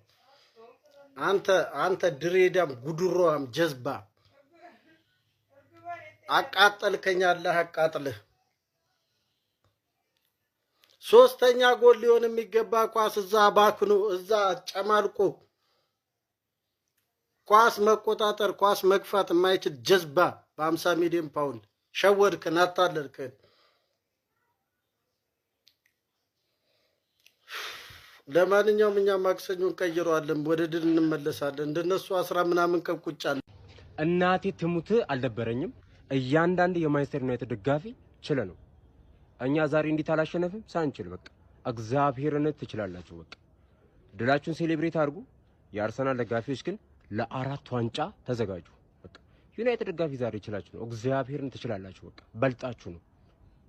አንተ ድሬዳም ጉድሮም ጀዝባ አቃጠልከኝ፣ አላህ አቃጥልህ። ሶስተኛ ጎል ሊሆን የሚገባ ኳስ እዛ ባክኖ፣ እዛ ጨማልቆ፣ ኳስ መቆጣጠር ኳስ መግፋት የማይችል ጀዝባ በ50 ሚሊዮን ፓውንድ ሸወድክን፣ አታለልክን። ለማንኛውም እኛ ማክሰኞ እንቀይረዋለን፣ ወደ ድል እንመለሳለን። እንደነሱ 10 ምናምን ቀን ቁጭ አለ። እናቴ ትሙት አልደበረኝም። እያንዳንድ የማንቸስተር ዩናይትድ ደጋፊ ችለ ነው። እኛ ዛሬ እንዴት አላሸነፍም ሳንችል በቃ እግዚአብሔርን ትችላላችሁ። በቃ ድላችሁን celebrate አድርጉ። የአርሰናል ደጋፊዎች ግን ለአራት ዋንጫ ተዘጋጁ። በቃ ዩናይትድ ደጋፊ ዛሬ ይችላችሁ ነው። እግዚአብሔርን ትችላላችሁ። በቃ በልጣችሁ ነው።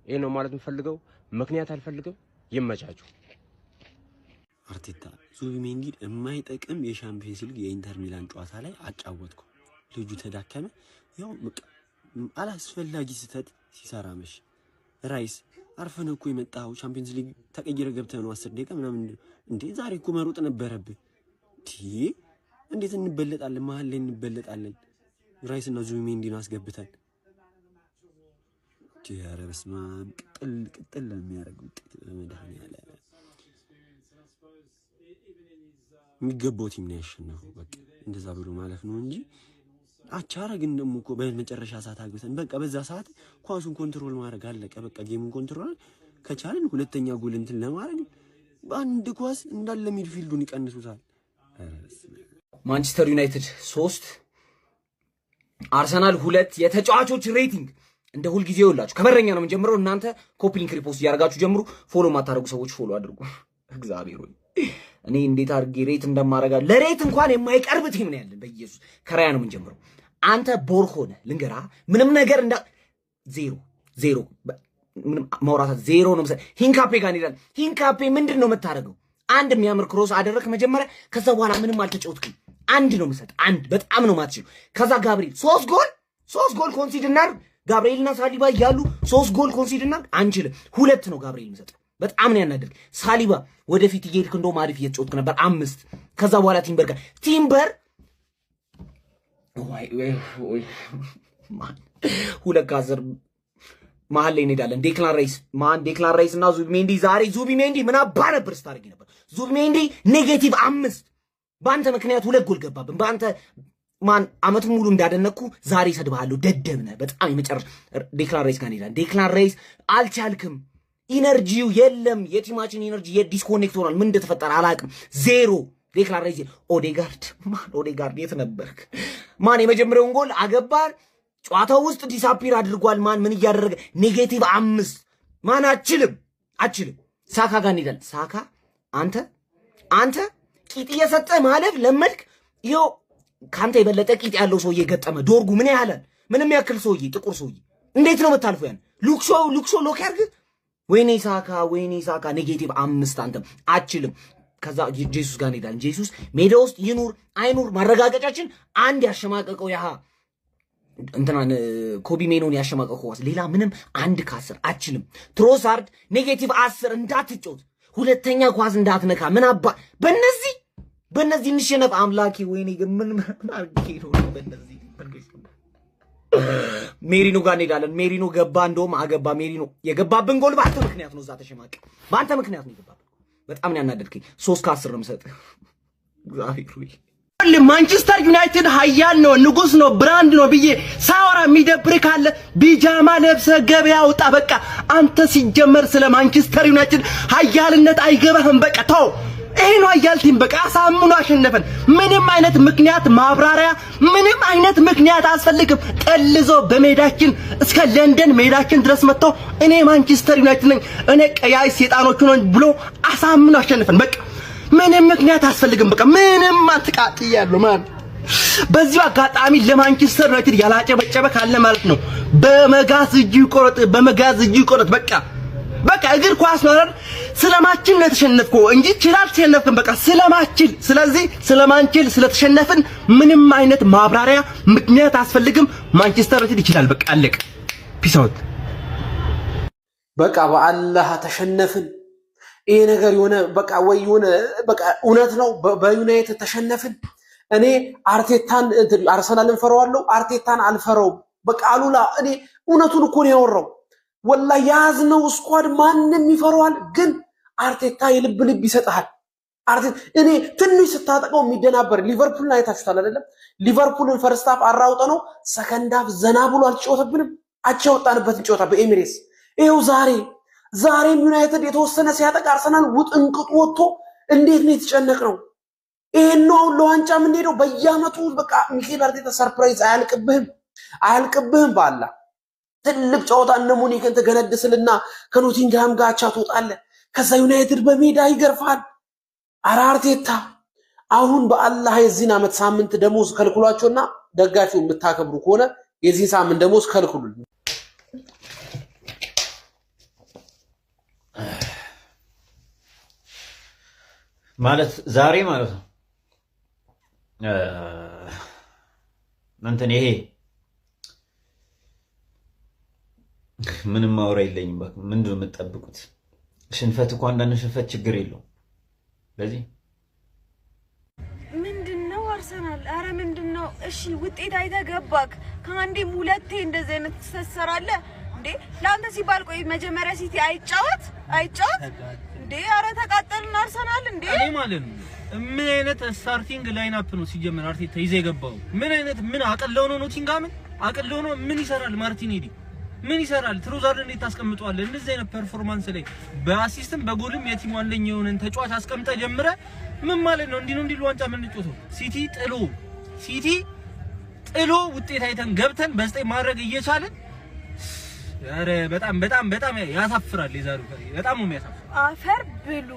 ይሄ ነው ማለት የምፈልገው። ምክንያት አልፈልግም። ይመቻችሁ። አርቴታ ዙቢሜንዲን የማይጠቅም የሻምፒየንስ ሊግ የኢንተር ሚላን ጨዋታ ላይ አጫወትከው። ልጁ ተዳከመ። ያው በቃ አላስፈላጊ ስህተት ሲሰራ መሽ። ራይስ አርፈን እኮ የመጣው ሻምፒየንስ ሊግ ተቀይረ ገብተህ ነው 10 ደቂቃ ምናምን እንዴ! ዛሬ እኮ መሮጥ ነበረብህ። እንዴት እንበለጣለን? መሀል ላይ እንበለጣለን። ራይስ እና ዙቢሜንዲን አስገብተን፣ ኧረ በስመ አብ፣ ቅጥል ቅጥል ለሚያደርግ ውጤት በመድኃኒዓለም የሚገባው team ነው ያሸነፈው። በቃ እንደዛ ብሎ ማለፍ ነው እንጂ አቻ አረግን ደግሞ እኮ በመጨረሻ ሰዓት አግብተን በቃ በዛ ሰዓት ኳሱን control ማድረግ አለቀ። በቃ game ኡን control ከቻልን ሁለተኛ ጎል እንትን ለማድረግ በአንድ ኳስ እንዳለ midfield ኡን ይቀንሱታል። ማንቸስተር ዩናይትድ 3፣ አርሰናል 2። የተጫዋቾች rating እንደ ሁልጊዜ ይኸውላችሁ ከበረኛ ነው የምንጀምረው። እናንተ copy link repost እያደረጋችሁ ጀምሩ። Follow ማታደርጉ ሰዎች follow አድርጉ። እግዚአብሔር ሆይ፣ እኔ እንዴት አድርጌ rate እንደማረጋ ለ rate እንኳን የማይቀርብ team ነው ያለን። በኢየሱስ ከራያ ነው የምንጀምረው። አንተ bore ሆነ ልንገራ ምንም ነገር እንዳ 0 0፣ ምንም ማውራት 0 ነው። ሂንካፔ ጋር እንሄዳለን። ሂንካፔ ምንድን ነው የምታደርገው? አንድ የሚያምር cross አደረክ መጀመሪያ፣ ከዛ በኋላ ምንም አልተጫወትክም። አንድ ነው የምሰጥ፣ አንድ። በጣም ነው ማትችሉ። ከዛ ጋብሪኤል 3 ጎል፣ 3 ጎል concede እናድርግ። ጋብርኤልና ሳሊባ እያሉ 3 ጎል concede እናድርግ አንችልም። 2 ነው ጋብርኤል የምሰጥ። በጣም ነው ያናደድክ። ሳሊባ ወደፊት እየሄድክ እንደውም አሪፍ እየተጫወትክ ነበር። 5። ከዛ በኋላ ቲምበር ጋር፣ ቲምበር ወይ ወይ ወይ፣ 2 ከ10። መሀል ላይ እንሄዳለን። ዴክላን ራይስ ማን ዴክላን ራይስ እና ዙቢሜንዲ ዛሬ ዙቢሜንዲ ምን አባ ነበር ስታደርግ ነበር? ዙቢሜንዲ -5 በአንተ ምክንያት 2 ጎል ገባብን። በአንተ ማን አመቱን ሙሉ እንዳደነቅኩ ዛሬ ሰድብሃለሁ። ደደብ ነህ በጣም የመጨረሻ። ዴክላን ራይስ ጋር እንሄዳለን። ዴክላን ራይስ አልቻልክም። energy ው የለም። የ team ኣችን energy የ disconnect ሆኗል። ምን እንደተፈጠረ አላውቅም። 0 ዴክላን ራይስ። ኦዴጋርድ ማን ኦዴጋርድ የት ነበርክ? ማን የመጀመሪያውን ጎል አገባን። ጨዋታው ውስጥ disappear አድርጓል። ማን ምን እያደረገ -5 ማን አችልም አችልም። ሳካ ጋር እንሄዳለን። ሳካ አንተ ቂጥ እየሰጠ ማለፍ ለመድክ። ይኸው ካንተ የበለጠ ቂጥ ያለው ሰውዬ ገጠመ። ዶርጉ ምን ያህላል? ምንም ያክል ሰውዬ ጥቁር ሰውዬ እንዴት ነው የምታልፈው? ያን ሉክሾ lock ያርግ። ወይኔ ሳካ ወይኔ ሳካ -5 አንተም አችልም። ከዛ ጄሱስ ጋር እንሄዳለን። ጄሱስ ሜዳ ውስጥ ይኑር አይኑር ማረጋገጫችን አንድ ያሸማቀቀው ያሃ እንትናን ኮቢ ሜኖን ያሸማቀቀው ኳስ፣ ሌላ ምንም 1 ከ10 አችልም። ትሮሳርድ -10 እንዳትጮት፣ ሁለተኛ ኳስ እንዳትነካ። ምን አባ በእነዚህ እንሸነፍ አምላኬ። ወይኔ ግን ምን አድርጌ ነው በእነዚህ። ሜሪኖ ጋር እንሄዳለን። ሜሪኖ ገባ፣ እንደውም አገባ። ሜሪኖ የገባብን ጎል በአንተ ምክንያት ነው። እዛ ተሸማቀ፣ በአንተ ምክንያት ነው የገባብን። በጣም ነው ያናደድከኝ። 3 ከ10 ነው የምሰጥህ። እግዚአብሔር ሆይ ማንቸስተር ዩናይትድ ሀያል ነው፣ ንጉስ ነው፣ brand ነው ብዬ ሳወራ የሚደብር ካለ ቢጃማ ለብሰህ ገበያ ውጣ። በቃ አንተ ሲጀመር ስለ ማንቸስተር ዩናይትድ ሀያልነት አይገባህም። በቃ ተው። ይሄ ነው ሀያል team። በቃ አሳምኖ አሸነፈን። ምንም አይነት ምክንያት ማብራሪያ፣ ምንም አይነት ምክንያት አያስፈልግም። ጠልዞ በሜዳችን እስከ ለንደን ሜዳችን ድረስ መጥቶ እኔ ማንቸስተር ዩናይትድ ነኝ፣ እኔ ቀያይ ሴጣኖቹ ነኝ ብሎ አሳምኖ አሸነፈን። በቃ ምንም ምክንያት አያስፈልግም። በቃ ምንም አትቃጥያለሁ ማን። በዚሁ አጋጣሚ ለማንቸስተር ዩናይትድ ያላጨበጨበ ካለ ማለት ነው በመጋዝ እጁ ይቆረጥ፣ በመጋዝ እጁ ይቆረጥ። በቃ እግር ኳስ ነው አይደል? ስለማችል ነው የተሸነፍከው እንጂ ችላ አልተሸነፍክም። በቃ ስለማችል፣ ስለዚህ ስለማንችል ስለተሸነፍን ምንም አይነት ማብራሪያ ምክንያት አያስፈልግም። ማንቸስተር ዩናይትድ ይችላል። በቃ አለቀ። Peace out። በቃ በአላህ ተሸነፍን። ይሄ ነገር የሆነ በቃ ወይ የሆነ በቃ እውነት ነው። በዩናይትድ ተሸነፍን። እኔ አርቴታን አርሰናልን ፈረዋለሁ፣ አርቴታን አልፈረውም። በቃ አሉላ እኔ እውነቱን እኮ ነው ያወራው። ወላሂ የያዝነው squad ማንም ይፈረዋል፣ ግን አርቴታ የልብ ልብ ይሰጥሃል። አርቴታ እኔ ትንሽ ስታጠቀው የሚደናበር ሊቨርፑልን አይታችሁታል አይደለም? ሊቨርፑልን first half አራውጠ ነው second half ዘና ብሎ አልተጫወተብንም። አቻ ወጣንበትን ጨዋታ በኤሚሬትስ ይኸው ዛሬም ዩናይትድ የተወሰነ ሲያጠቃ አርሰናል ውጥንቅጡ ወጥቶ እንዴት ነው የተጨነቅ ነው። ይሄን ነው አሁን ለዋንጫ የምንሄደው በየአመቱ። በቃ ሚኬል አርቴታ surprise አያልቅብህም አያልቅብህም። ባላ ትልቅ ጨዋታ እነ ሙኒክን ትገነድስልና ከኖቲንግሃም ጋር አቻ ትወጣለህ። ከዛ ዩናይትድ በሜዳ ይገርፋል። ኧረ አርቴታ አሁን በአላህ የዚህን ዓመት ሳምንት ደሞዝ ከልክሏቸውና ደጋፊው የምታከብሩ ከሆነ የዚህን ሳምንት ደሞዝ ከልክሉልን። ማለት ዛሬ ማለት ነው እንትን ይሄ ምንም ማውራ የለኝም። ምንድን ነው የምትጠብቁት? ሽንፈት እኮ አንዳንድ ሽንፈት ችግር የለውም። ለዚህ ምንድነው አርሰናል? አረ ምንድነው? እሺ ውጤት አይተህ ገባክ። ከአንዴም ሁለቴ እንደዚህ አይነት ትሰራለህ እንዴ? ለአንተ ሲባል ቆይ መጀመሪያ ሲቲ አይጫወት አይጫወት እንዴ? አረ ተቃጠልን አርሰናል እንዴ! እኔ ማለት ነው ምን አይነት starting lineup ነው ሲጀመር አርቴታ ይዘህ የገባው? ምን አይነት ምን አቅለው ነው ኖቲንግሃምን አቅለው ነው? ምን ይሰራል ማርቲኔሊ? ምን ይሰራል ትሮዛርድ? እንዴት ታስቀምጠዋለህ? እንደዚህ አይነት performance ላይ በአሲስትም በጎልም የቲሙ አንደኛ የሆነን ተጫዋች አስቀምጠ ጀምረ ምን ማለት ነው? እንዲህ ነው እንዲህ ዋንጫ የምንጫወተው? ሲቲ ጥሎ ውጤት አይተን ገብተን በዘጠኝ ማድረግ እየቻልን ኧረ በጣም በጣም በጣም ያሳፍራል። የዛሬው በጣም ነው የሚያሳፍራው። አፈር ብሉ።